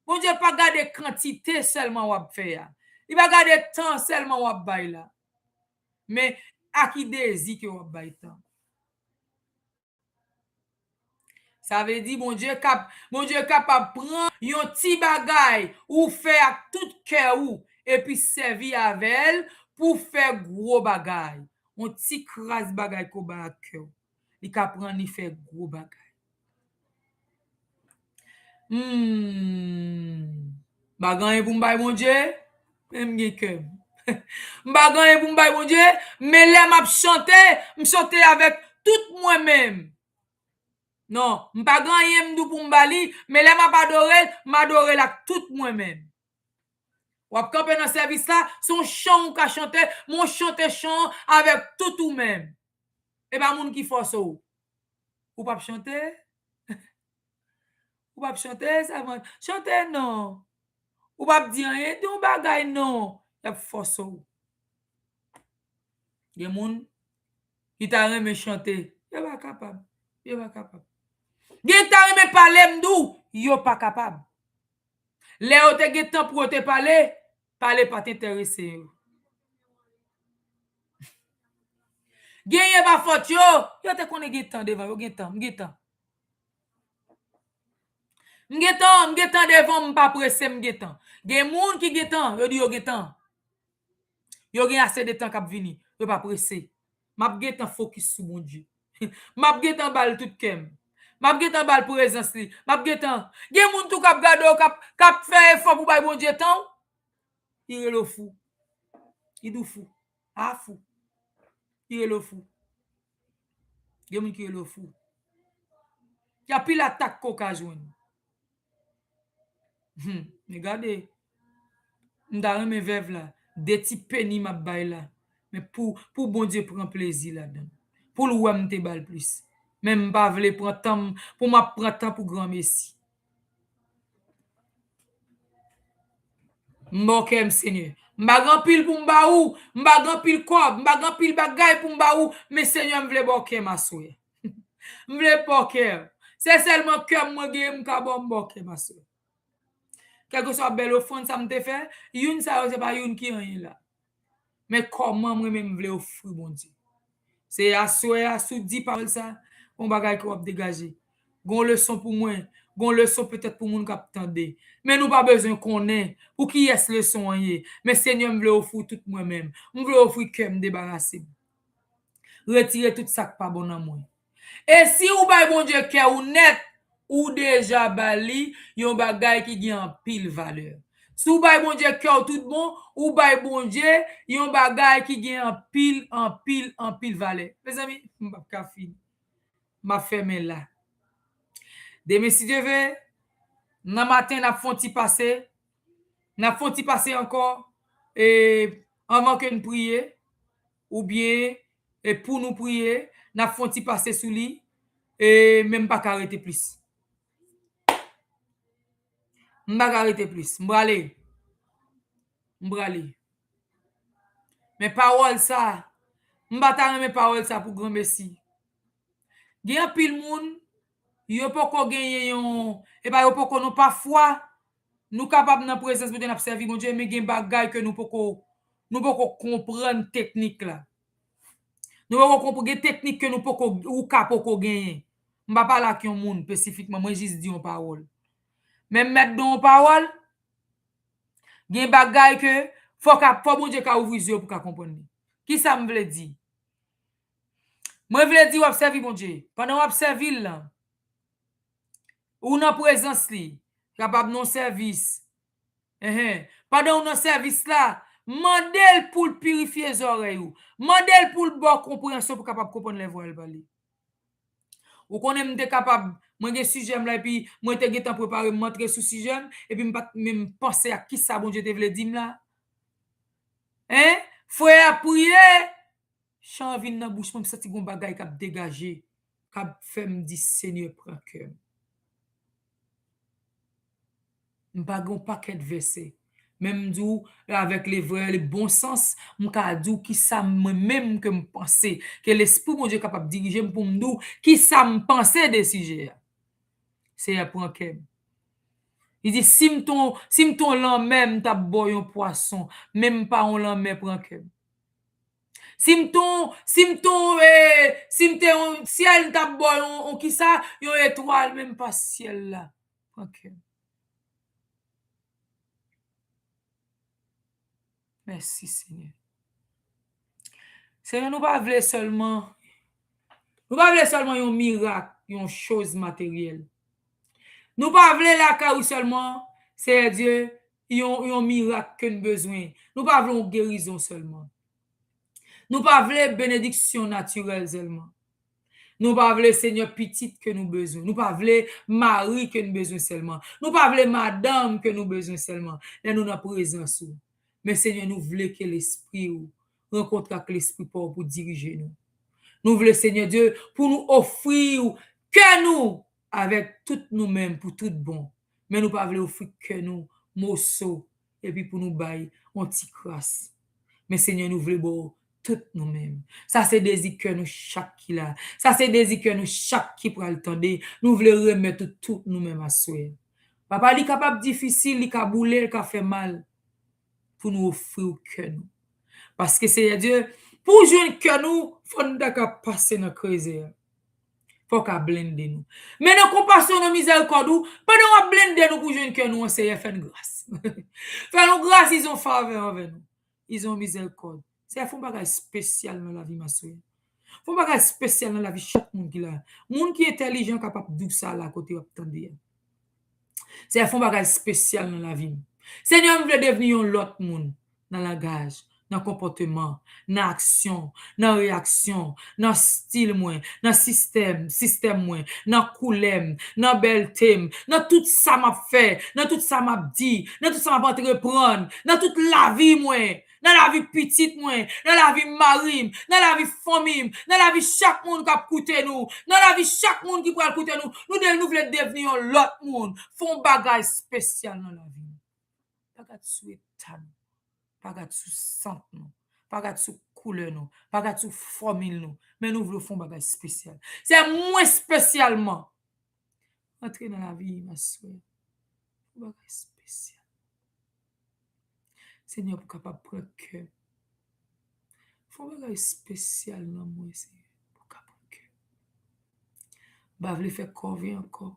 Bondye pa gade kantite sèlman w ap fè a. Li pa gade tan sèlman w ap bay la. Men a ki dezi ke w ap bay tan. Sa vle di Bondye kap, Bondye kapab pran yon ti bagay ou fè ak tout kè ou, epi sèvi avè l pou fè gwo bagay. Yon ti kras bagay ke w bay ak kè w, li ka pran li fè gwo bagay. Hmm. M pa gen anyen pou m bay Bondye, men m gen kè m. M pa gen anyen pou m bay Bondye, men lè m ap chante, m chante avèk tout mwen menm. Non, m pa gen anyen m dou pou m ba li, men lè m ap adore l, m adore l ak tout mwen menm. W ap kanpe nan sèvis la, se yon chan ou ka chante, men w chante chan an avèk tout ou menm. E pa moun ki fòse w. Ou p ap chante? Ou p ap chante, sèvant? Chante non. Ou p ap di anyen, di yon bagay non. Y ap fòse w. Gen moun ki ta renmen chante. Yo pa kapab. Yo pa kapab. Gen ki ta renmen pale, m di w, yo pa kapab. Lè yo te gen tan pou yo te pale, pale pa t enterese yo. Genyen pa fòt yo, yo te konnen gen tan devan yo, gen tan, m gen tan. M gen tan, m gen tan devan, m pa prese, m gen tan. Gen moun ki gen tan, yo di yo gen tan. Yo gen ase de tan k ap vini, yo pa prese. M ap gentan fokis sou Bondye. M ap gentan ba l tout kè m. M ap gentan ba l prezans li. M ap gentan, gen moun tou k ap gade w, k ap, k ap fè efò pou bay Bondye tan w. Li rele w fou. Li di w fou. A fou. Li rele w fou. Gen moun ki rele w fou. Gen anpil atak ke w ka jwenn. Hmm, men gade, m ta renmen vèv la, de ti peni m ap bay la. Men pou, pou Bondye pran plezi ladan l. Pou l wè m te ba l plis. Men m pa vle pran tan m, pou m ap pran tan pou granmesi. M ba w kè m, Senyè. M pa gen anpil pou m ba ou, m pa gen anpil kòb, m pa gen anpil bagay pou m ba ou, men Senyè, m vle ba w kè m aswè. M vle ba w kè m. Se sèlman kè m mwen genyen, m ka ba w, m ba w kè m aswè. Kèlkeswa bèl ofrann sa m te fè, youn sa yo, se pa youn ki anyen la. Men kòman mwen menm m vle ofri Bondye. Se aswè a, si w di pawòl sa, yon bagay ke w ap degaje. Gon leson pou mwen, gon leson petèt pou moun k ap tande. Men nou pa bezwen konnen pou kiyès leson an ye. Men Senyè, m vle ofri w tout mwen menm. M vle ofri kè m, debarase m. Retire tout sa k pa bon nan mwen. E si ou bay Bondye kè ou nèt, ou deja ba li yon bagay ki gen anpil valè. Si w bay Bondye kè w tout bon, ou bay Bondye yon bagay ki gen anpil, anpil, anpil valè. Mezanmi, m p ap ka fini. M ap fèmen la. Demen, si Dye ve, nan maten, n ap fè yon ti pase. N ap fè yon ti pase ankò, e, anvan ke n priye, oubyen, e, pou nou priye, n ap fè yon ti pase sou li, e, men m pa ka rete plis. M pa ka rete plis. M prale. M prale. Men pawòl sa, m pa ta renmen pawòl sa pou granmesi. Gen anpil moun, yo poko genyen yon, epa yo poko nan pafwa, nou kapab nan prezans Bondye, n ap sèvi Bondye, men gen bagay ke nou poko, nou poko konprann teknik la. Nou poko konprann, gen teknik ke nou poko, ou ka poko genyen. M pa pale ak yon moun espesifikman, mwen jis di yon pawòl. Men m mèt di yon pawòl, gen bagay ke fò ka, fò Bondye ka ouvri zye w pou ka konprann li. Kisa m vle di? Mwen vle di w ap sèvi Bondye. Pandan w ap sèvi l lan, ou nan prezans li, kapab nan sèvis. Enhen. Pandan w nan sèvis la, mande l pou l pirifye zòrèy ou. Mande l pou l ba w konpreyansyon pou w kapab konprann lè vwa l pale. Ou konnen m te kapab, mwen gen sijè m la, epi mwen te gentan prepare m antre sou sijè m, epi m pa t menm panse ak kisa Bondye te vle di m la. Hein? Frè a priye, chan vin nan bouch mwen, m santi gon bagay k ap degaje, k ap fè m di, Senyè, pran kè m. M pa gen yon pakèt vèsè. Men m di w, avèk le vrè, le bon sans, m ka di w kisa mwen menm ke m panse, ke Lespri Bondye kapab dirije m pou m di w kisa m panse de sijè a. Seyè, pran kè m. Li di, si m t on, si m t on lanmè, m t ap ba w yon pwason, men m pa yon lanmè, pran kè m. Si m t on, si m t on, eh, si m te yon syèl, m t ap ba w yon, yon kisa, yon etwal, men m pa syèl la. Pran kè m. Mèsi, Senyè. Senyè, nou pa vle sèlman, nou pa vle sèlman yon mirak, yon choz materyèl. Nou pa vle lakay ou sèlman, Seyè Dye, yon, yon mirak ke n bezwen. Nou pa vle yon gerizon sèlman. Nou pa vle benediksyon natirèl sèlman. Nou pa vle, Senyè, pitit ke nou bezwen. Nou pa vle mari ke nou bezwen sèlman. Nou pa vle madanm ke nou bezwen sèlman. Lè nou nan prezans ou. Men, Senyè, nou vle ke Lespri ou rankontre ak lespri pa w pou dirije nou. Nou vle, Senyè Dye, pou nou ofri w kè nou avèk tout nou menm pou tout bon. Men nou pa vle ofri kè nou moso epi pou nou bay yon ti kras. Men Senyè, nou vle ba w tout nou menm. Sa se dezi kè nou chak ki la. Sa se dezi kè nou chak ki pral tande. Nou vle remèt ou tout nou menm aswè. Papa, li kapab difisil, li ka boule, li ka fè mal pou nou ofri w kè nou. Paske, Seyè Dye, pou w jwenn kè nou, fò n ta ka pase nan kreze a. Fò w ka blende nou. Men nan konpasyon, nan mizèrikòd ou, pandan w ap blende nou pou w jwenn kè nou an, Seyè, fè n gras. Fè nou gras, ils ont favè anvè nou. Ils ont mizèrikòd. Seyè, fè yon bagay espesyal nan lavi m aswè. Fè yon bagay espesyal nan lavi chak moun ki la. Moun ki entèlijan kapab di w sa la kote w ap tande a. Seyè, fè yon bagay espesyal nan lavi m. Senyè, m vle devni yon lòt moun nan langaj, nan konpòteman, nan aksyon, nan reyaksyon, nan estil mwen, nan sistèm, sistèm mwen, nan koulè m, nan bèlte m, nan tout sa m ap fè, nan tout sa m ap di, nan tout sa m ap antreprann, nan tout lavi mwen, nan lavi pitit mwen, nan lavi mari m, nan lavi fanmi m, nan lavi chak moun k ap koute nou, nan lavi chak moun ki pral koute nou. Nou de, nou vle devni yon lòt moun. Fè yon bagay espesyal nan lavi nou. Pa gad sou eta nou. Pa gad sou sant nou. Pa gad sou koulè nou. Pa gad sou fòmil nou. Men nou vle w fè yon bagay espesyal. Se mwen espesyalman. Antre nan lavi m aswè. Yon bagay espesyal. Senyè, pou kapab pran kè m. Fè yon bagay espesyal nan mwen, Senyè, pou ka pran kè m. M pa vle fè kòve ankò.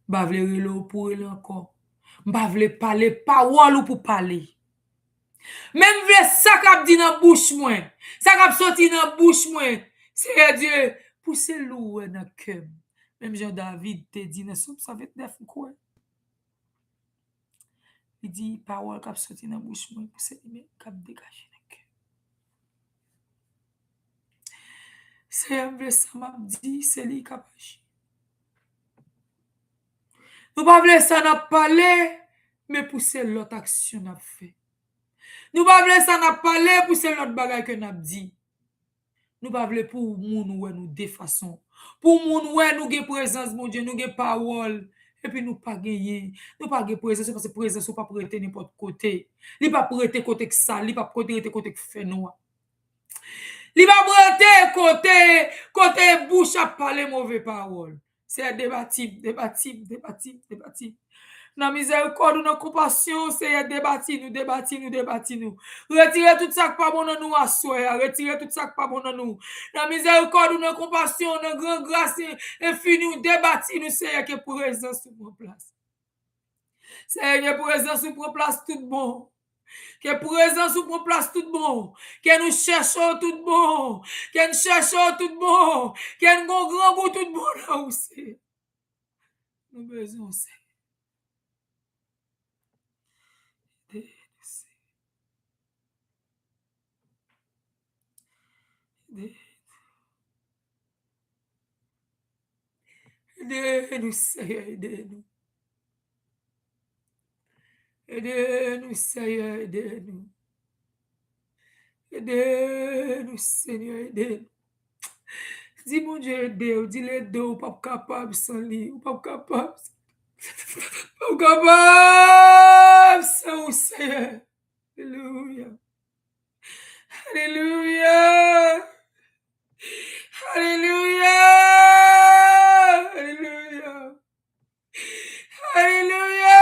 M pa vle rele w pou rele ankò. M pa vle pale pawòl ou pou pale. Men m vle sa k ap di nan bouch mwen, sa k ap soti nan bouch mwen, Seyè Dye, pou se li w wè nan kè m. Menm jan David te di nan Sòm san vennèf, m kwè. Li di, pawòl k ap soti nan bouch mwen, se li menm k ap degaje nan kè. Senyè, m vle sa m ap di, se li k ap aji. Nou pa vle sa n ap pale, men pou se lòt aksyon n ap fè. Nou pa vle sa n ap pale, pou se lòt bagay ke n ap di. Nou pa vle pou moun wè nou de fason. Pou moun wè nou gen prezans Bondye, nou gen pawòl, epi nou pa genyen. Nou pa gen prezans, se paske prezans ou p ap rete nenpòt kote. Li p ap rete kote k sal, li p ap kote rete kote k fè nwa. Li p ap rete kote, kote bouch ap pale move pawòl. Senyè, debati m, debati m, debati m, debati m. Nan mizèrikòd ou, nan konpasyon w, Senyè, debati nou, debati nou, debati nou. Retire tout sa k pa bon nan nou aswè a, retire tout sa k pa bon nan nou. Nan mizèrikòd ou, nan konpasyon w, nan gran gras enfini w, debati nou, Senyè, ke prezans ou pran plas. Senyè, ke prezans ou pran plas tout bon. Ke prezans ou pran plas tout bon. Ke nou chèche w tout bon. Ke n chèche w tout bon. Ke n gon grangou tout bon nan ou, Senyè. Nou bezwen w, Senyè. Ede nou, Senyè. Ede nou. Ede nou, Senyè, ede nou. Ede nou, Senyè, ede nou. Ede nou, Senyè, ede nou. Di Bondye ede w, di l ede w, ou p ap kapab san li, ou p ap kapab. Ou p ap kapab san ou, Senyè. Alelouya. Alelouya. Alelouya. Alelouya. Alelouya. Alelouya. Alelouya.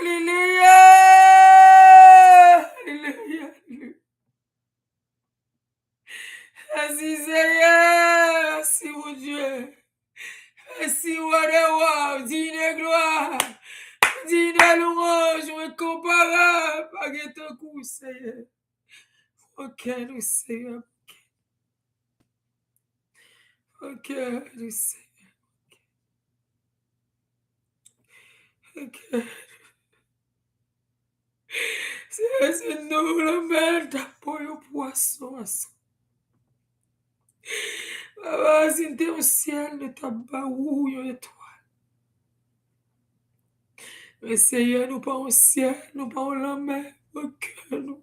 Alelouya. Alelouya. Mèsi, Senyè. Mèsi, Bondye. Mèsi, Wa dè wa, diy de glwa, diy de lwanj, ou enkonparab, pa gen tankou w, Senyè. Fè kè nou, Senyè. Fè kè nou, Senyè. Fè kè nou. Senyè, si nou lanmè t ap pran yon pwason aswè. Papa, si n te yon syèl, nou t ap ba ou yon etwal. Men Senyè, nou pa yon syèl, nou pa yon lanmè, fè kè nou.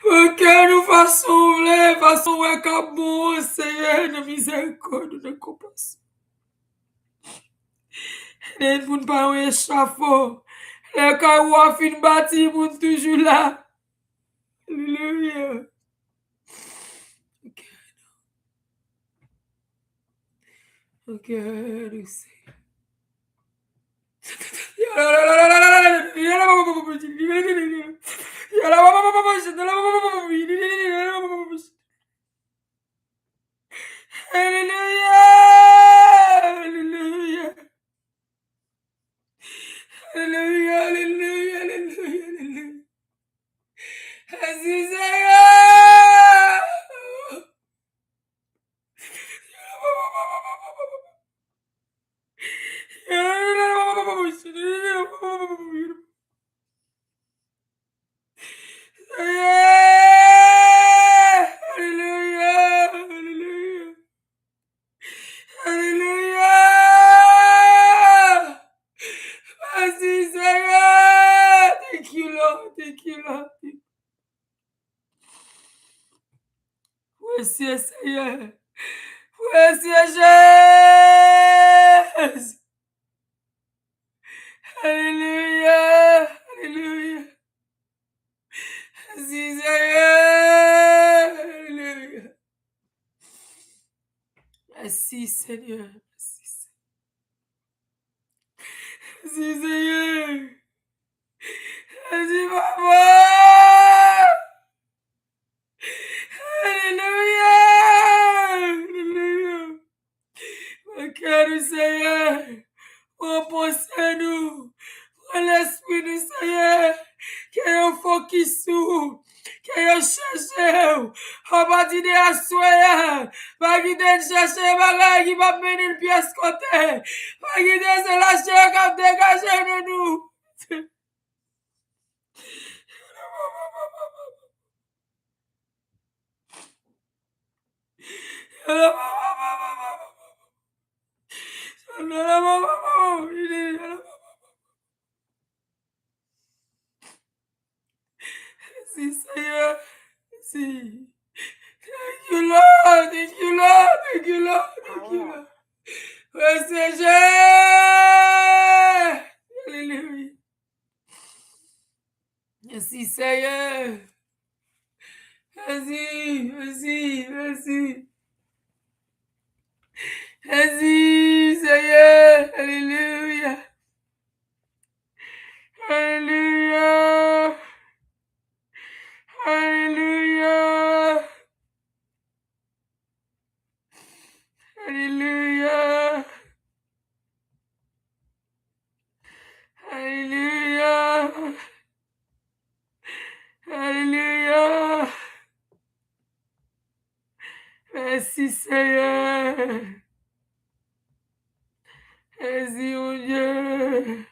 Fè kè nou fason w vle, fason w wè k ap bon, Senyè, nan mizèrikòd ou, nan konpasyon. Ede n pou n pa yon echafo. Lè kay ou a fin bati, pou n toujou la. Alelouya. Fè kè nou. Fè kè nou, Senyè. Alelouya, alelouya. Alelouya, alelouya, alelouya, alelouya. Mèsi, Senyè. Senyè, alelouya, alelouya. Alelouya. Mèsi, Senyè. Thank you, Lord. Thank you, Lord. Presye Senyè. Presye Jezi. Alelouya. Alelouya. Mèsi, Senyè. Alelouya. Senyè, mèsi, Senyè. Mèsi, Senyè. Mèsi, Papa. Alelouya! Alelouya! Pran kè nou, Senyè. Pran panse nou. Pran lespri nou, Senyè. Ke yo fokis sou ou. Ke yo chèche w. Apati de aswè a, pa kite n chèche bagay ki p ap mennen n pyès kote. Pa kite se lachè k ap degaje nan nou. Mèsi, Senyè. Mèsi. Thank you, Lord. Thank you, Lord. Thank you, Lord. Thank you, Lord. Mèsi, Senyè. Alelouya. Mèsi, Senyè. Mèsi, mèsi, mèsi. Mèsi, Senyè. Alelouya. Alelouya. Alelouya. Alelouya. Alelouya. Alelouya. Mèsi, Senyè. Mèsi, Bondye.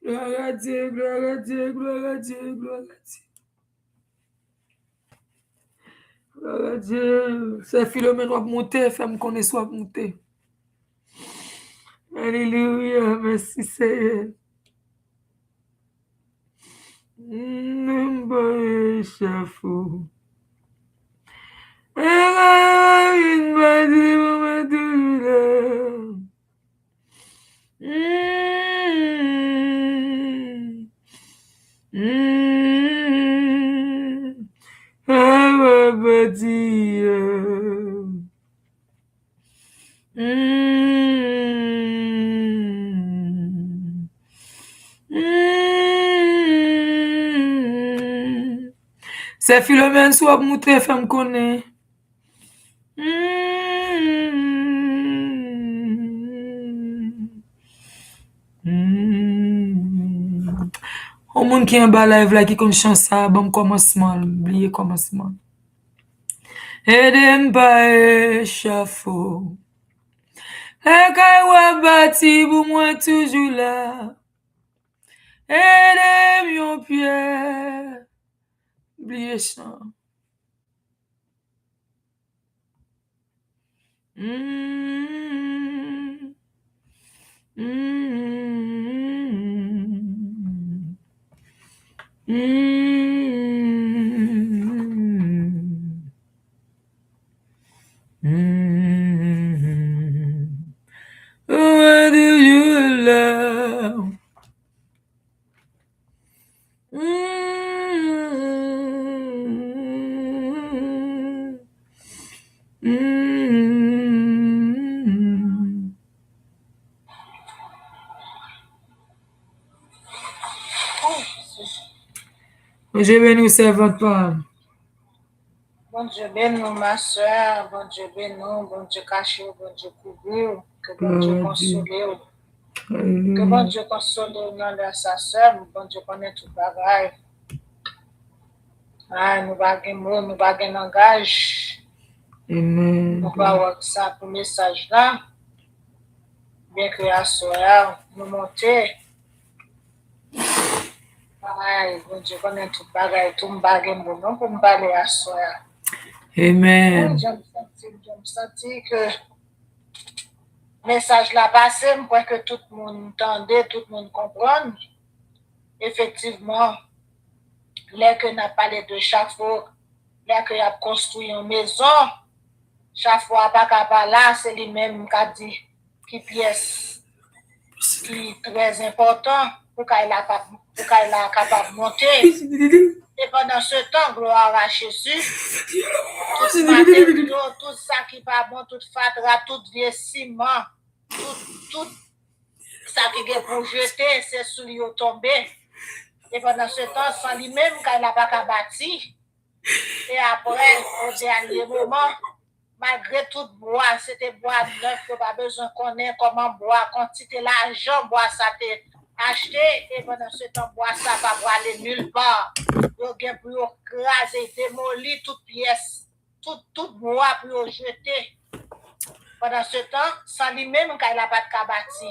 Glwa a Dye, glwa a Dye, glwa a Dye, glwa a Dye. Glwa a Dye. Sè Filomèn, w ap monte, fè m konnen si w ap monte. Alelouya, mèsi, Senyè. Menm pa echafo. E la, vin pa di mwen toujou la. Mm. Mm. A, papa di, mm. Mm. Mm. Sè Filomèn, si w ap moute, fè m konnen. Mm. Mm. Yon moun ki anba live la ki konn chan sa, ban m kòmansman l, m bliye kòmansman l. Ede m pa echafo. Lè kay w ap bati pou mwen toujou la. Ede m yon pyè. Bliye chan. Mm. Mm. Mm. Mm. Why do you love? Mm. Mm. Bondye beni w, sèvant pa m. Bondye beni w, ma sè. Bondye beni w. Bondye kache w. Bondye kouvri w. Ke Bondye konsole w. Ke Bondye konsole w nan lè sa, sè m. Bondye konnen tout bagay. Ay, nou pa gen mo, nou pa gen langaj. Amen. Pou pawòl sa, pou mesaj la. Byenke aswè a, nou monte. Ay, Bondye konnen tout bagay, tou m pa gen mo non pou m pale aswè a. Amen. Jan m santi, jan m santi ke mesaj la pase, m kwè ke tout moun tande, tout moun konprann. Efektivman, lè ke n ap pale de chafo, lè ke y ap konstwi yon mezon, chafo a pa ka pa la, se li menm m ka di ki pyès ki trè enpòtan pou kay la kap-, pou kay la kapab monte. E pandan se tan, glwa a Jezi, tout maten yo, tout sa ki pa bon, tout fatra, tout vye siman, tout, tout sa ki gen pou jete, se sou li yo tonbe. E pandan se tan, san li menm, kay la pa ka bati. E apre, o dènye moman, malgre tout bwa, se te bwa nèf, yo pa bezwen konnen kòman bwa, kantite lajan bwa sa te achte, e pandan se tan, bwa sa pa prale nil pa. Yo gen pou yo kraze, demoli tout pyès, tout, tout bwa pou yo jete. Pandan se tan, san li menm, kay la pa t ka bati.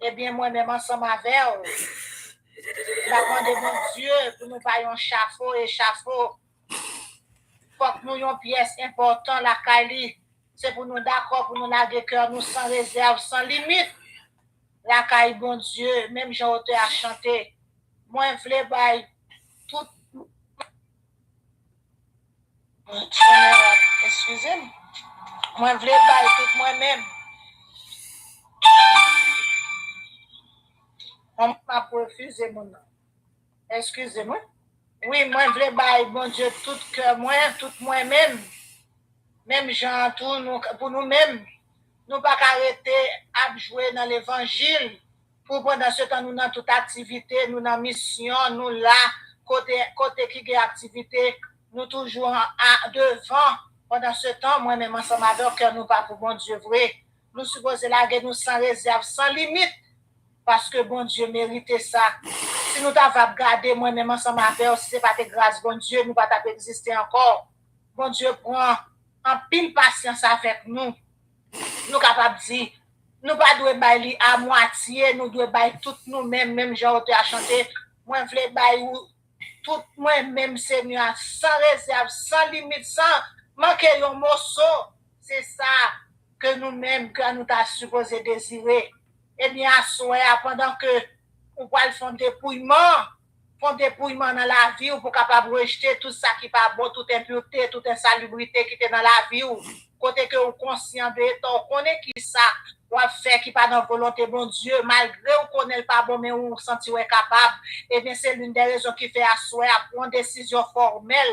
Ebyen, mwen menm ansanm avè w, n ap mande Bondye pou nou bay yon chafo, e chafo, fòk nou yon pyès enpòtan lakay li. Se pou nou dakò pou nou lage kè nou san rezèv, san limit lakay Bondye, menm jan otè a chante. Mwen vle bay tout Eskize m. Mwen vle bay tout mwen menm. Mwen m ap refize moun nan. Eskize m, wi. Wi, mwen vle bay Bondye tout kè mwen, tout mwen menm. Menm jan an tou, nou, pou nou menm, nou pa ka rete ap jwe nan levanjil. Pou pandan se tan nou nan tout aktivite, nou nan misyon, nou la, kote, kote ki gen aktivite, nou toujou an, a, devan. Pandan se tan, mwen menm ansanm avè w, kè nou pa pou Bondye vre. Nou sipoze lage nou san rezèv, san limit. Paske Bondye merite sa. Si nou ta va ap gade mwen menm ansanm avè w, si se pa te gras Bondye, nou pa t ap egziste ankò. Bondye pran anpil pasyans avèk nou. Nou kapab di, nou pa dwe bay li a mwatye, nou dwe bay tout nou menm, menm jan otè a chante, mwen vle bay ou tout mwen menm, Senyè, san rezèv, san limit, san manke yon moso. Se sa ke nou menm, ke nou ta sipoze dezire. Ebyen, aswè a, pandan ke ou pral fè yon depouyman, fè yon depouyman nan lavi w pou kapab rejte tout sa ki pa bon, tout enpirte, tout ensalibrite ki te nan lavi w. Kote ke ou konsyan de eta w, konnen ki sa w ap fè ki pa nan volonte Bondye, malgre w konnen l pa bon, men ou santi w enkapab, ebyen, se l'une des raisons ki fè aswè a, pran desizyon fòmèl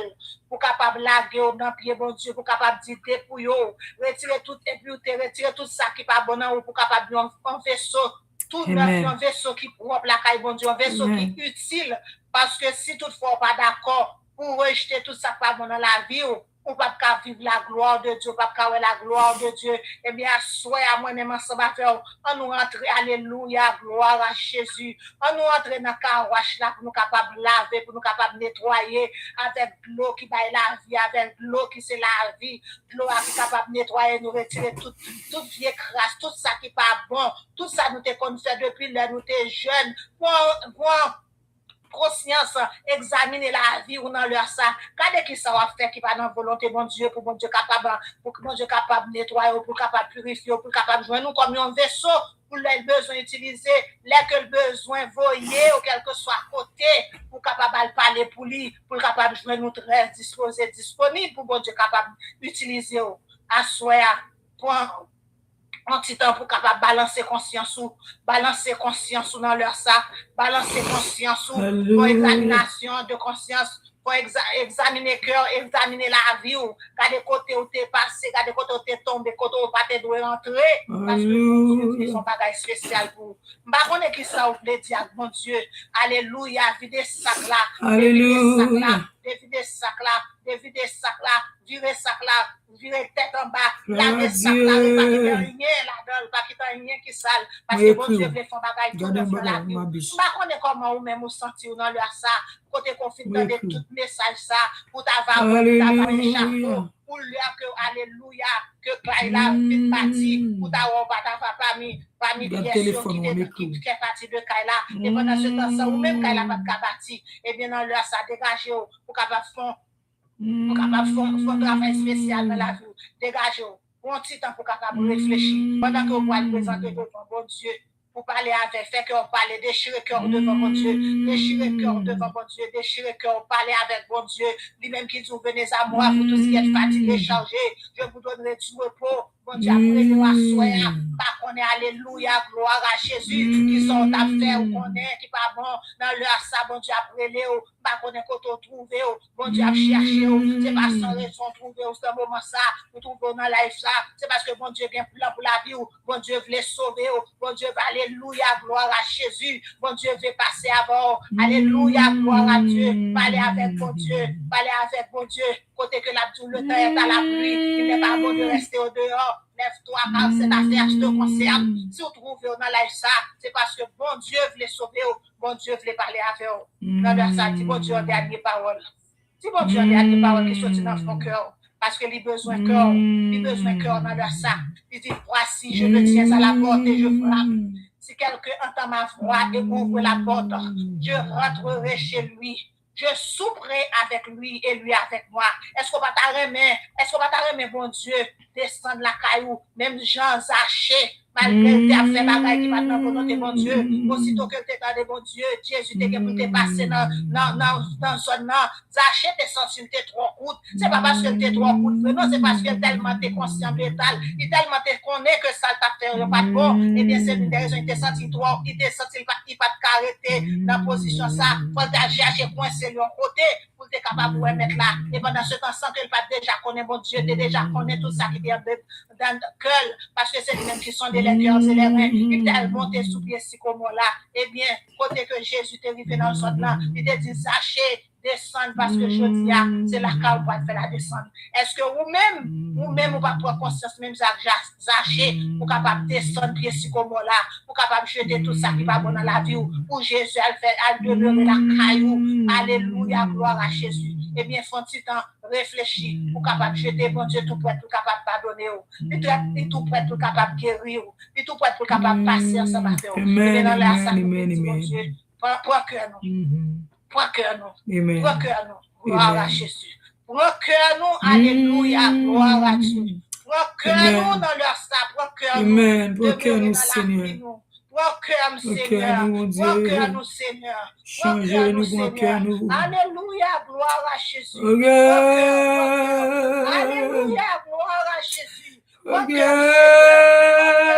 pou kapab lage w nan pye Bondye, pou kapab di depouye w, retire tout enpirte, retire tout sa ki pa bon nan ou, pou kapab yon, yon veso tou nèf, yon veso ki pwòp lakay Bondye, yon veso ki itil, paske si toutfwa w pa dakò pou w rejte tout sa k pa bon nan lavi w, ou p ap ka viv la gloire de Dieu, ou p ap ka wè la gloire de Dieu. Ebyen, aswè a, mwen menm ansanm avè w, ann nou rantre, alelouya, gloire à Jésus. Ann nou rantre nan kawach la pou nou kapab lave, pou nou kapab netwaye avèk dlo ki bay lavi, avèk dlo ki se lavi. Dlo a ki kapab netwaye nou, retire tout, tout vye kras, tout sa ki pa bon, tout sa nou te konn fè depi lè nou te jèn. Pran, pran konsyans, egzamine lavi w nan lè sa. Gade ki sa w ap fè ki pa nan volonte Bondye, pou Bondye kapab, pou Bondye kapab netwaye w, pou l kapab pirifye w, pou l kapab jwenn ou kòm yon veso, pou lè l bezwen itilize, lè ke l bezwen voye w kèlkeswa kote, pou w kapab al pale pou li, pou l kapab jwenn ou trè dispoze, disponib, pou Bondye kapab itilize w. Aswè a, pran yon ti tan pou kapab balanse konsyans ou, balanse konsyans ou nan lè sa, balanse konsyans ou, fè yon egzaminasyon de konsyans, fè egza-, egzamine kè w, egzamine lavi w, gade kote w te pase, gade kote w te tonbe, kote w pa te dwe rantre, paske Bondye te fè yon bagay espesyal pou ou. M pa konnen ki sa w vle di ak Bondye. Alelouya, vide sak la, devide sak la, devide sak la, devide sak la, vire sak la, vire tèt anba, lave sak la, pa kite anyen ladan l, pa kite anyen ki sal, paske Bondye vle fè yon bagay tou nèf nan lavi w. M pa konnen kòman ou menm ou santi w nan lè sa, kote ke w fin tande tout mesaj sa, pou ta va wè, pou ta va wè chafo, pou lè ke, alelouya, ke kay la fin bati, pou ta wè w pa ta va pami, pami pyès yo ki te, ki fè pati de kay la, e pandan se tan sa, ou menm kay la pa t ka bati, ebyen nan lè sa, degaje w, pou kapab fè yon Pou kapab fè, fè yon travay espesyal nan lavi w. Degaje w. Pran yon ti tan pou kapab reflechi. Pandan ke w pral prezante devan Bondye, pou pale avè, fè kè w pale, dechire kè w devan Bondye. Dechire kè w devan Bondye. Dechire kè w, pale avèk Bondye. Li menm ki di w, venez à moi, vous tous qui êtes fatigués, chargés, je vous donnerai du repos. Bondye ap rele w aswè a. M pa konnen, alelouya, glwa a Jezi. Kisa w t ap fè, ou konnen ki pa bon. Nan lè sa, Bondye ap rele w. M pa konnen kote w twouve w. Bondye ap chèche w. Se pa san rezon w twouve w nan moman sa. Ou twouve w nan live sa. Se paske Bondye gen plan pou lavi w. Bondye vle sove w. Bondye, alelouya, glwa a Jezi. Bondye vle pase avè w. Alelouya, glwa a Dye. Pale avèk Bondye. Pale avèk Bondye. Kote ke l ap di w, le temps est à la pluie, il n'est pas bon de rester au dehors. Lève-toi, car cette affaire te concerne. Si w twouve w nan live sa, se paske Bondye vle sove w, Bondye vle pale avè w. Nan lè sa, di Bondye yon dènye pawòl. Di Bondye yon dènye pawòl ki soti nan fon kè w. Paske li bezwen kè w. Li bezwen kè w nan lè sa. Li di, voici, je me tiens à la porte et je frappe. Si quelqu'un entend ma voix et ouvre la porte, je rentrerai chez lui. Je souperai avec lui et lui avec moi. Èske w pa ta renmen, èske w pa ta renmen Bondye desann lakay ou, menm jan Zache, malgre l te ap fè bagay ki pa t nan volonte Bondye, osito ke l te tande Bondye, Jezi te gen pou l te pase nan, nan, nan, nan zòn nan. Zache te santi l te twò kout. Se pa paske l te twò kout vre, non, se paske l tèlman te konsyan de eta l, li tèlman te konnen ke sa l t ap fè yo pa t bon, ebyen, se youn dè rezon li te santi l twò, li te santi l pa, li pa t ka rete nan pozisyon sa. Fò l ta chèche kwense l yon kote pou l te kapab wè Mèt la. E pandan se tan, san ke l pa t deja konnen Bondye, te deja konnen tout sa ki te anndan, anndan kè l, paske se li menm ki sonde les cœurs et les reins. Li t al monte sou pye sikomò la. Ebyen, kote ke Jezi te rive nan zòn nan, li te di, Zache, desann, paske jodi a, se lakay ou pral fè la desann. Èske ou menm, ou menm, ou pa pran konsyans menm jan ak Ja-, Zache, ou kapab desann pye sikomò la, ou kapab jete tout sa ki pa bon nan lavi w, pou Jezi al fè, al demere lakay ou. Alelouya, glwa a Jezi. Ebyen, fè yon ti tan, reflechi, ou kapab jete Bondye tou prèt, ou kapab padone w. Li trè, li tou prèt, ou kapab geri w. Li tou prèt, ou kapab pase ansanm avè w. Ebyen, nan lè sa, nou di Bondye, pran, pran kè nou. Pran kè nou. Pran kè nou. Glwa a Jezi. Pran kè nou. Alelouya. Glwa a Dye. Pran kè nou nan lè sa. Pran kè nou. Demere nan lavi nou. Pran kè m, Senyè. Pran kè nou, Senyè. Pran kè nou, Senyè. Alelouya. Glwa a Jezi. Pran kè m, pran kè m. Alelouya. Glwa a Jezi. Pran kè m, Senyè.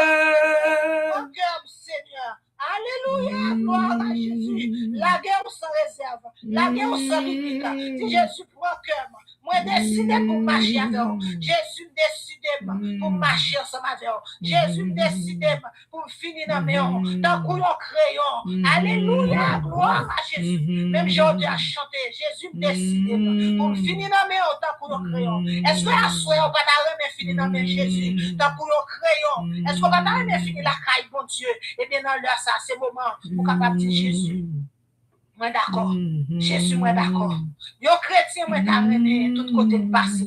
Pran kè m, Senyè. Alelouya, glwa a Jezi. Lage w san rezèv. Lage w san limit. Di, Jezi, pran kè m. Mwen deside pou m mache avè w. Jezi, m deside m pou m mache ansanm avè w. Jezi, m deside m pou m fini nan men w tankou yon kreyon. Alelouya, glwa a Jezi. Menm jan w te a chante, Jezi, m deside m pou m fini nan men w tankou yon kreyon. Èske aswè a ou pa ta renmen fini nan men Jezi tankou yon kreyon? Èske ou pa ta renmen fini lakay Bondye? Ebyen, nan lè sa, se moman ou kapab di, Jezi, mwen dakò. Jezi, mwen dakò. Yon kretyen mwen ta renmen ye tout kote m pase.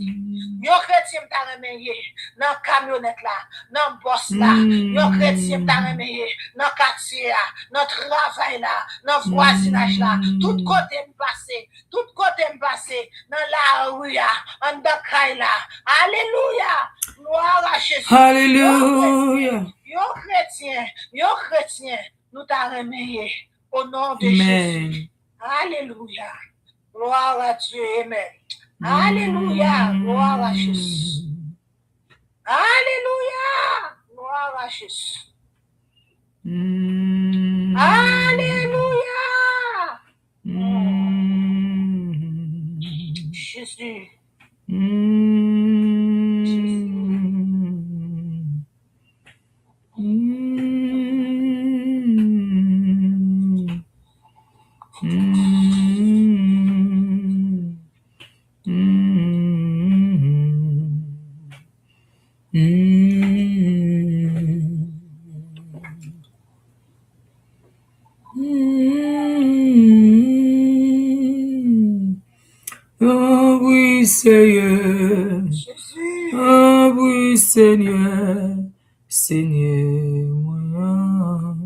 Yon kretyen m ta renmen ye nan kamyonèt la, nan bòs la. Yon kretyen m ta renmen ye nan katye a, nan travay la, nan vwazinaj la. Tout kote m pase, tout kote m pase, nan lari a, anndan kay la. Alelouya! Glwa a Jezi. Alelouya! Yon kretyen, yon kretyen, yon kretyen, nou ta renmen ye. O non de Jezi. Alelouya. Glwa a Dye. Amèn. Alelouya. Glwa a Jezi. Alelouya. Glwa a Jezi. Alelouya. Jezi. Anpri, Senyè. Anpri, Senyè. Senyè mwen an.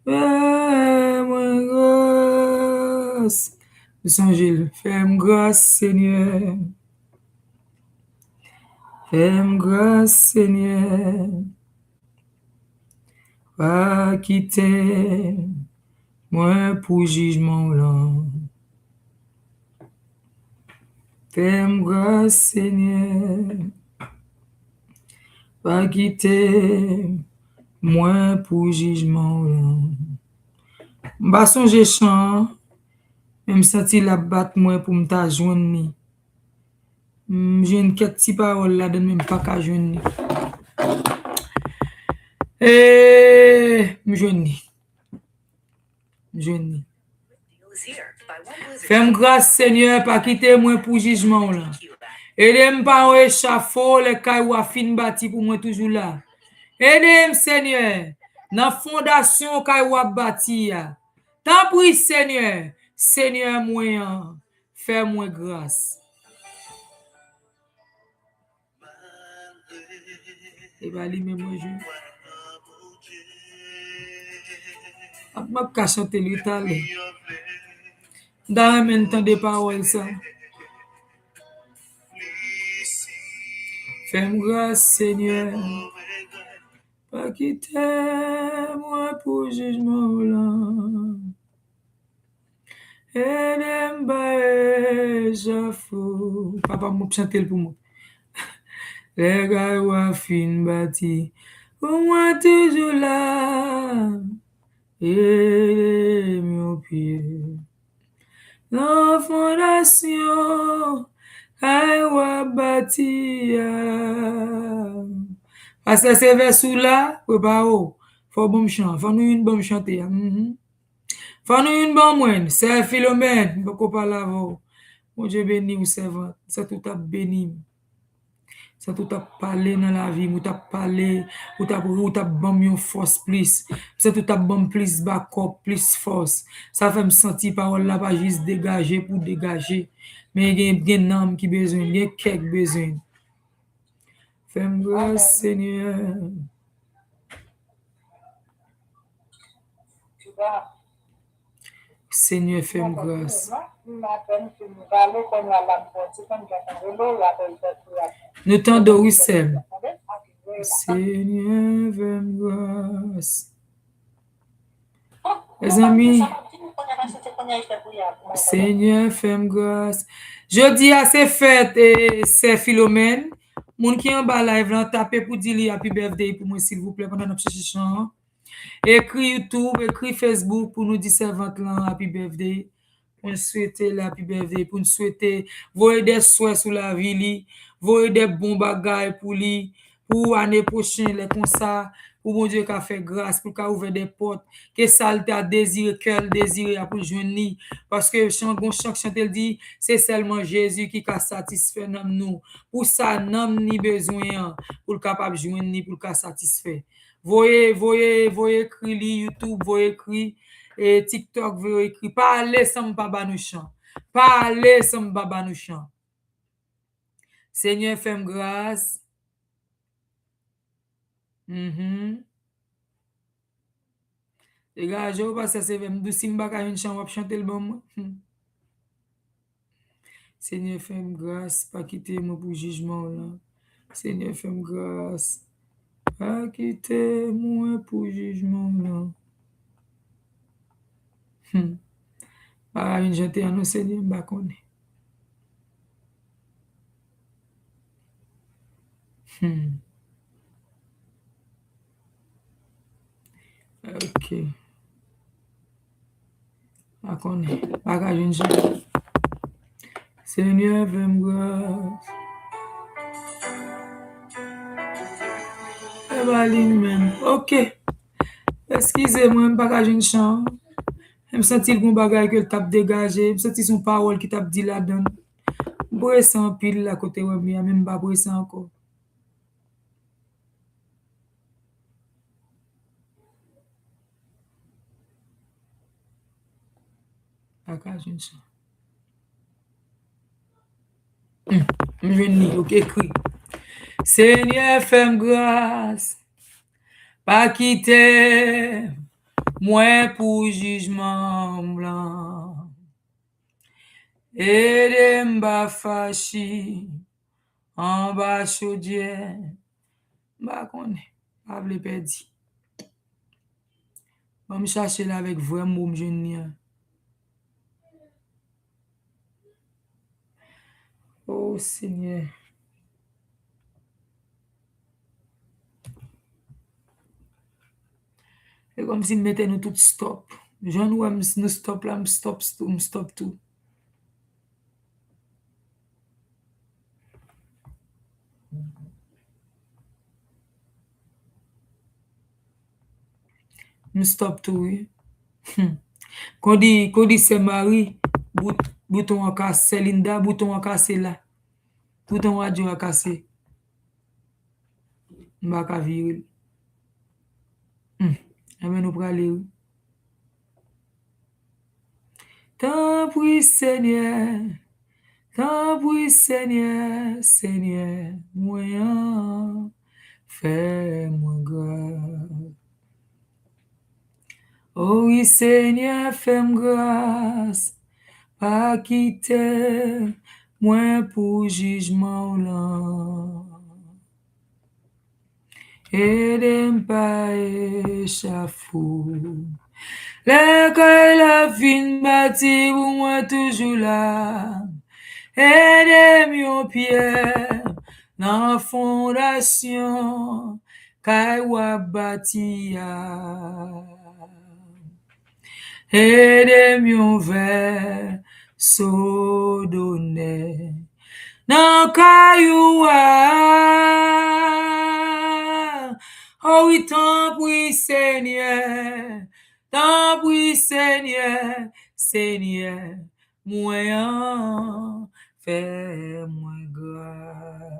Fè mwen gras. Nou sonje l. Fè m gras, Senyè. Fè m gras, Senyè. Pa kite mwen pou jijman w lan. Fè m gras, Senyè. Pa kite mwen pou jijman w lan. M pa sonje chan an, men m santi l ap bat mwen pou m ta jwenn li. M jwenn kèk ti pawòl ladan l, men m pa ka jwenn li. E, m jwenn li. M jwenn li. Fè m gras, Senyè, pa kite mwen pou jijman w lan. Ede m pa yon echafo lè kay w a fin bati pou mwen toujou la. Ede m, Senyè, nan fondasyon kay w ap bati a. Tanpri, Senyè, Senyè mwen an, fè mwen gras. E pa li menm mwen jwe. Ap m ap ka chante li talè. M ta renmen n tande pawòl sa. Fè m gras, Senyè. Pa kite mwen pou jijman w lan. Ede m pa echafo. Papa m ap chante l pou mwen. Lè kay w a fin bati, ou mwen toujou la. Ede m yon pye nan fondasyon kay w ap bati a. Pastè, se vès ou la, prepare w. Fò w ban m chan, fò nou youn ban m chante a. Mhm. Fò nou youn ban mwen, sè Filomèn, m poko pale avè w. Bondye beni w, sèvant. Sèt ou t ap beni m. Sèt ou t ap pale nan lavi m, ou t ap pale, ou t ap, ou t ap ban m yon fòs plis. Sèt ou t ap ban m plis bakòp, plis fòs. Sa fè m santi pawòl la pa jis degaje pou degaje. Men gen, gen nanm ki bezwen l, gen kè k bezwen l. Fè m gras, Senyè. Senyè, fè m gras. Nou tande w, wi, sè m. Senyè, fè m gras. Mezanmi, Senyè, fè m gras. Jodi a, se fèt, e, sè Filomèn. Moun ki anba live lan, tape pou di li happy birthday pou mwen, silvouplè, pandan n ap chèche chan an. Ekri YouTube, ekri Facebook pou nou di sèvant lan happy birthday. Pou n swete l happy birthday, pou n swete voye de swè sou lavi li, voye de bon bagay pou li, pou ane pwochen, lè konsa, pou Bondye ka fè gras, pou l ka ouvè de pòt, ke sa l ta dezire, kè l dezire a pou l jwenn li. Paske chan, gon chan k chante l di, se sèlman Jezi ki ka satisfè nanm nou. Pou sa nanm ni bezwen an, pou l kapab jwenn li, pou l ka satisfè. Voye, voye, voye ekri li YouTube, voye ekri, e, TikTok, voye ekri. Pa ale san m pa ba nou chan. Pa ale san m pa ba nou chan. Senyè, fè m gras. Mhm. Degaje w, pastè Sevè. M di w, si m pa ka jwenn chan, w ap chante l ban mwen. Hmm. Senyè, fè m gras, pa kite mwen pou jijman w lan. Senyè, fè m gras, pa kite mwen pou jijman w lan. Hmm. Pa ka jwenn chante an non, Senyè, m pa konnen. Hmm. Ok. Pa konnen. Pa ka jwenn chan. Senyè, fè m gras. E pa li menm. Ok. Eskize mwen, m pa ka jwenn chan. M santi l gon bagay ke l t ap degaje. M santi se yon pawòl ki t ap di ladan l. M prese anpil la kote w wè m ye a, men m pa prese ankò. Pa ka jwenn chan. Hmm, m jwenn li, ok, ekri. Senyè, fè m gras. Pa kite mwen pou jijman w lan. Ede m pa fachi anba chodyè. M pa konnen. Pa vle pèdi. Ban m chache l avèk vrè mo m jwenn li an. O Senyè. Se kòmsi m mete nou tout stop. Jan nou wè m, nou stop la, m stop tou, m stop tou. M stop tou, wi. Hmm. Kondi, kondi sè Mari, bout, bouton an kase, sè Linda, bouton an kase la. Bouton radyo a kase. M pa ka vire l. Hmm. Enben, nou prale, wi. Tanpri, Senyè, tanpri, Senyè, Senyè mwen an, fè mwen gras. O wi, Senyè, fè m gras, pa kite mwen pou jijman w lan. Ede m pa echafou. Lè kay la fin bati pou mwen toujou la. Ede m yon pyè nan fondasyon kay w ap bati a. Ede m yon vèso donè nan kay ou a. O wi, tanpri, Senyè, tanpri, Senyè, Senyè mwen an, fè mwen gras.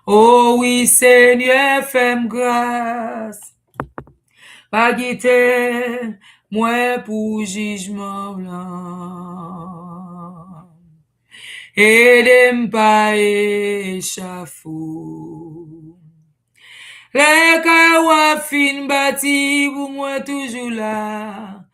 O wi, Senyè, fè m gras. Pa kite mwen pou jijman w lan. Ede m pa echafou. Lè kay w ap fin bati pou mwen toujou la.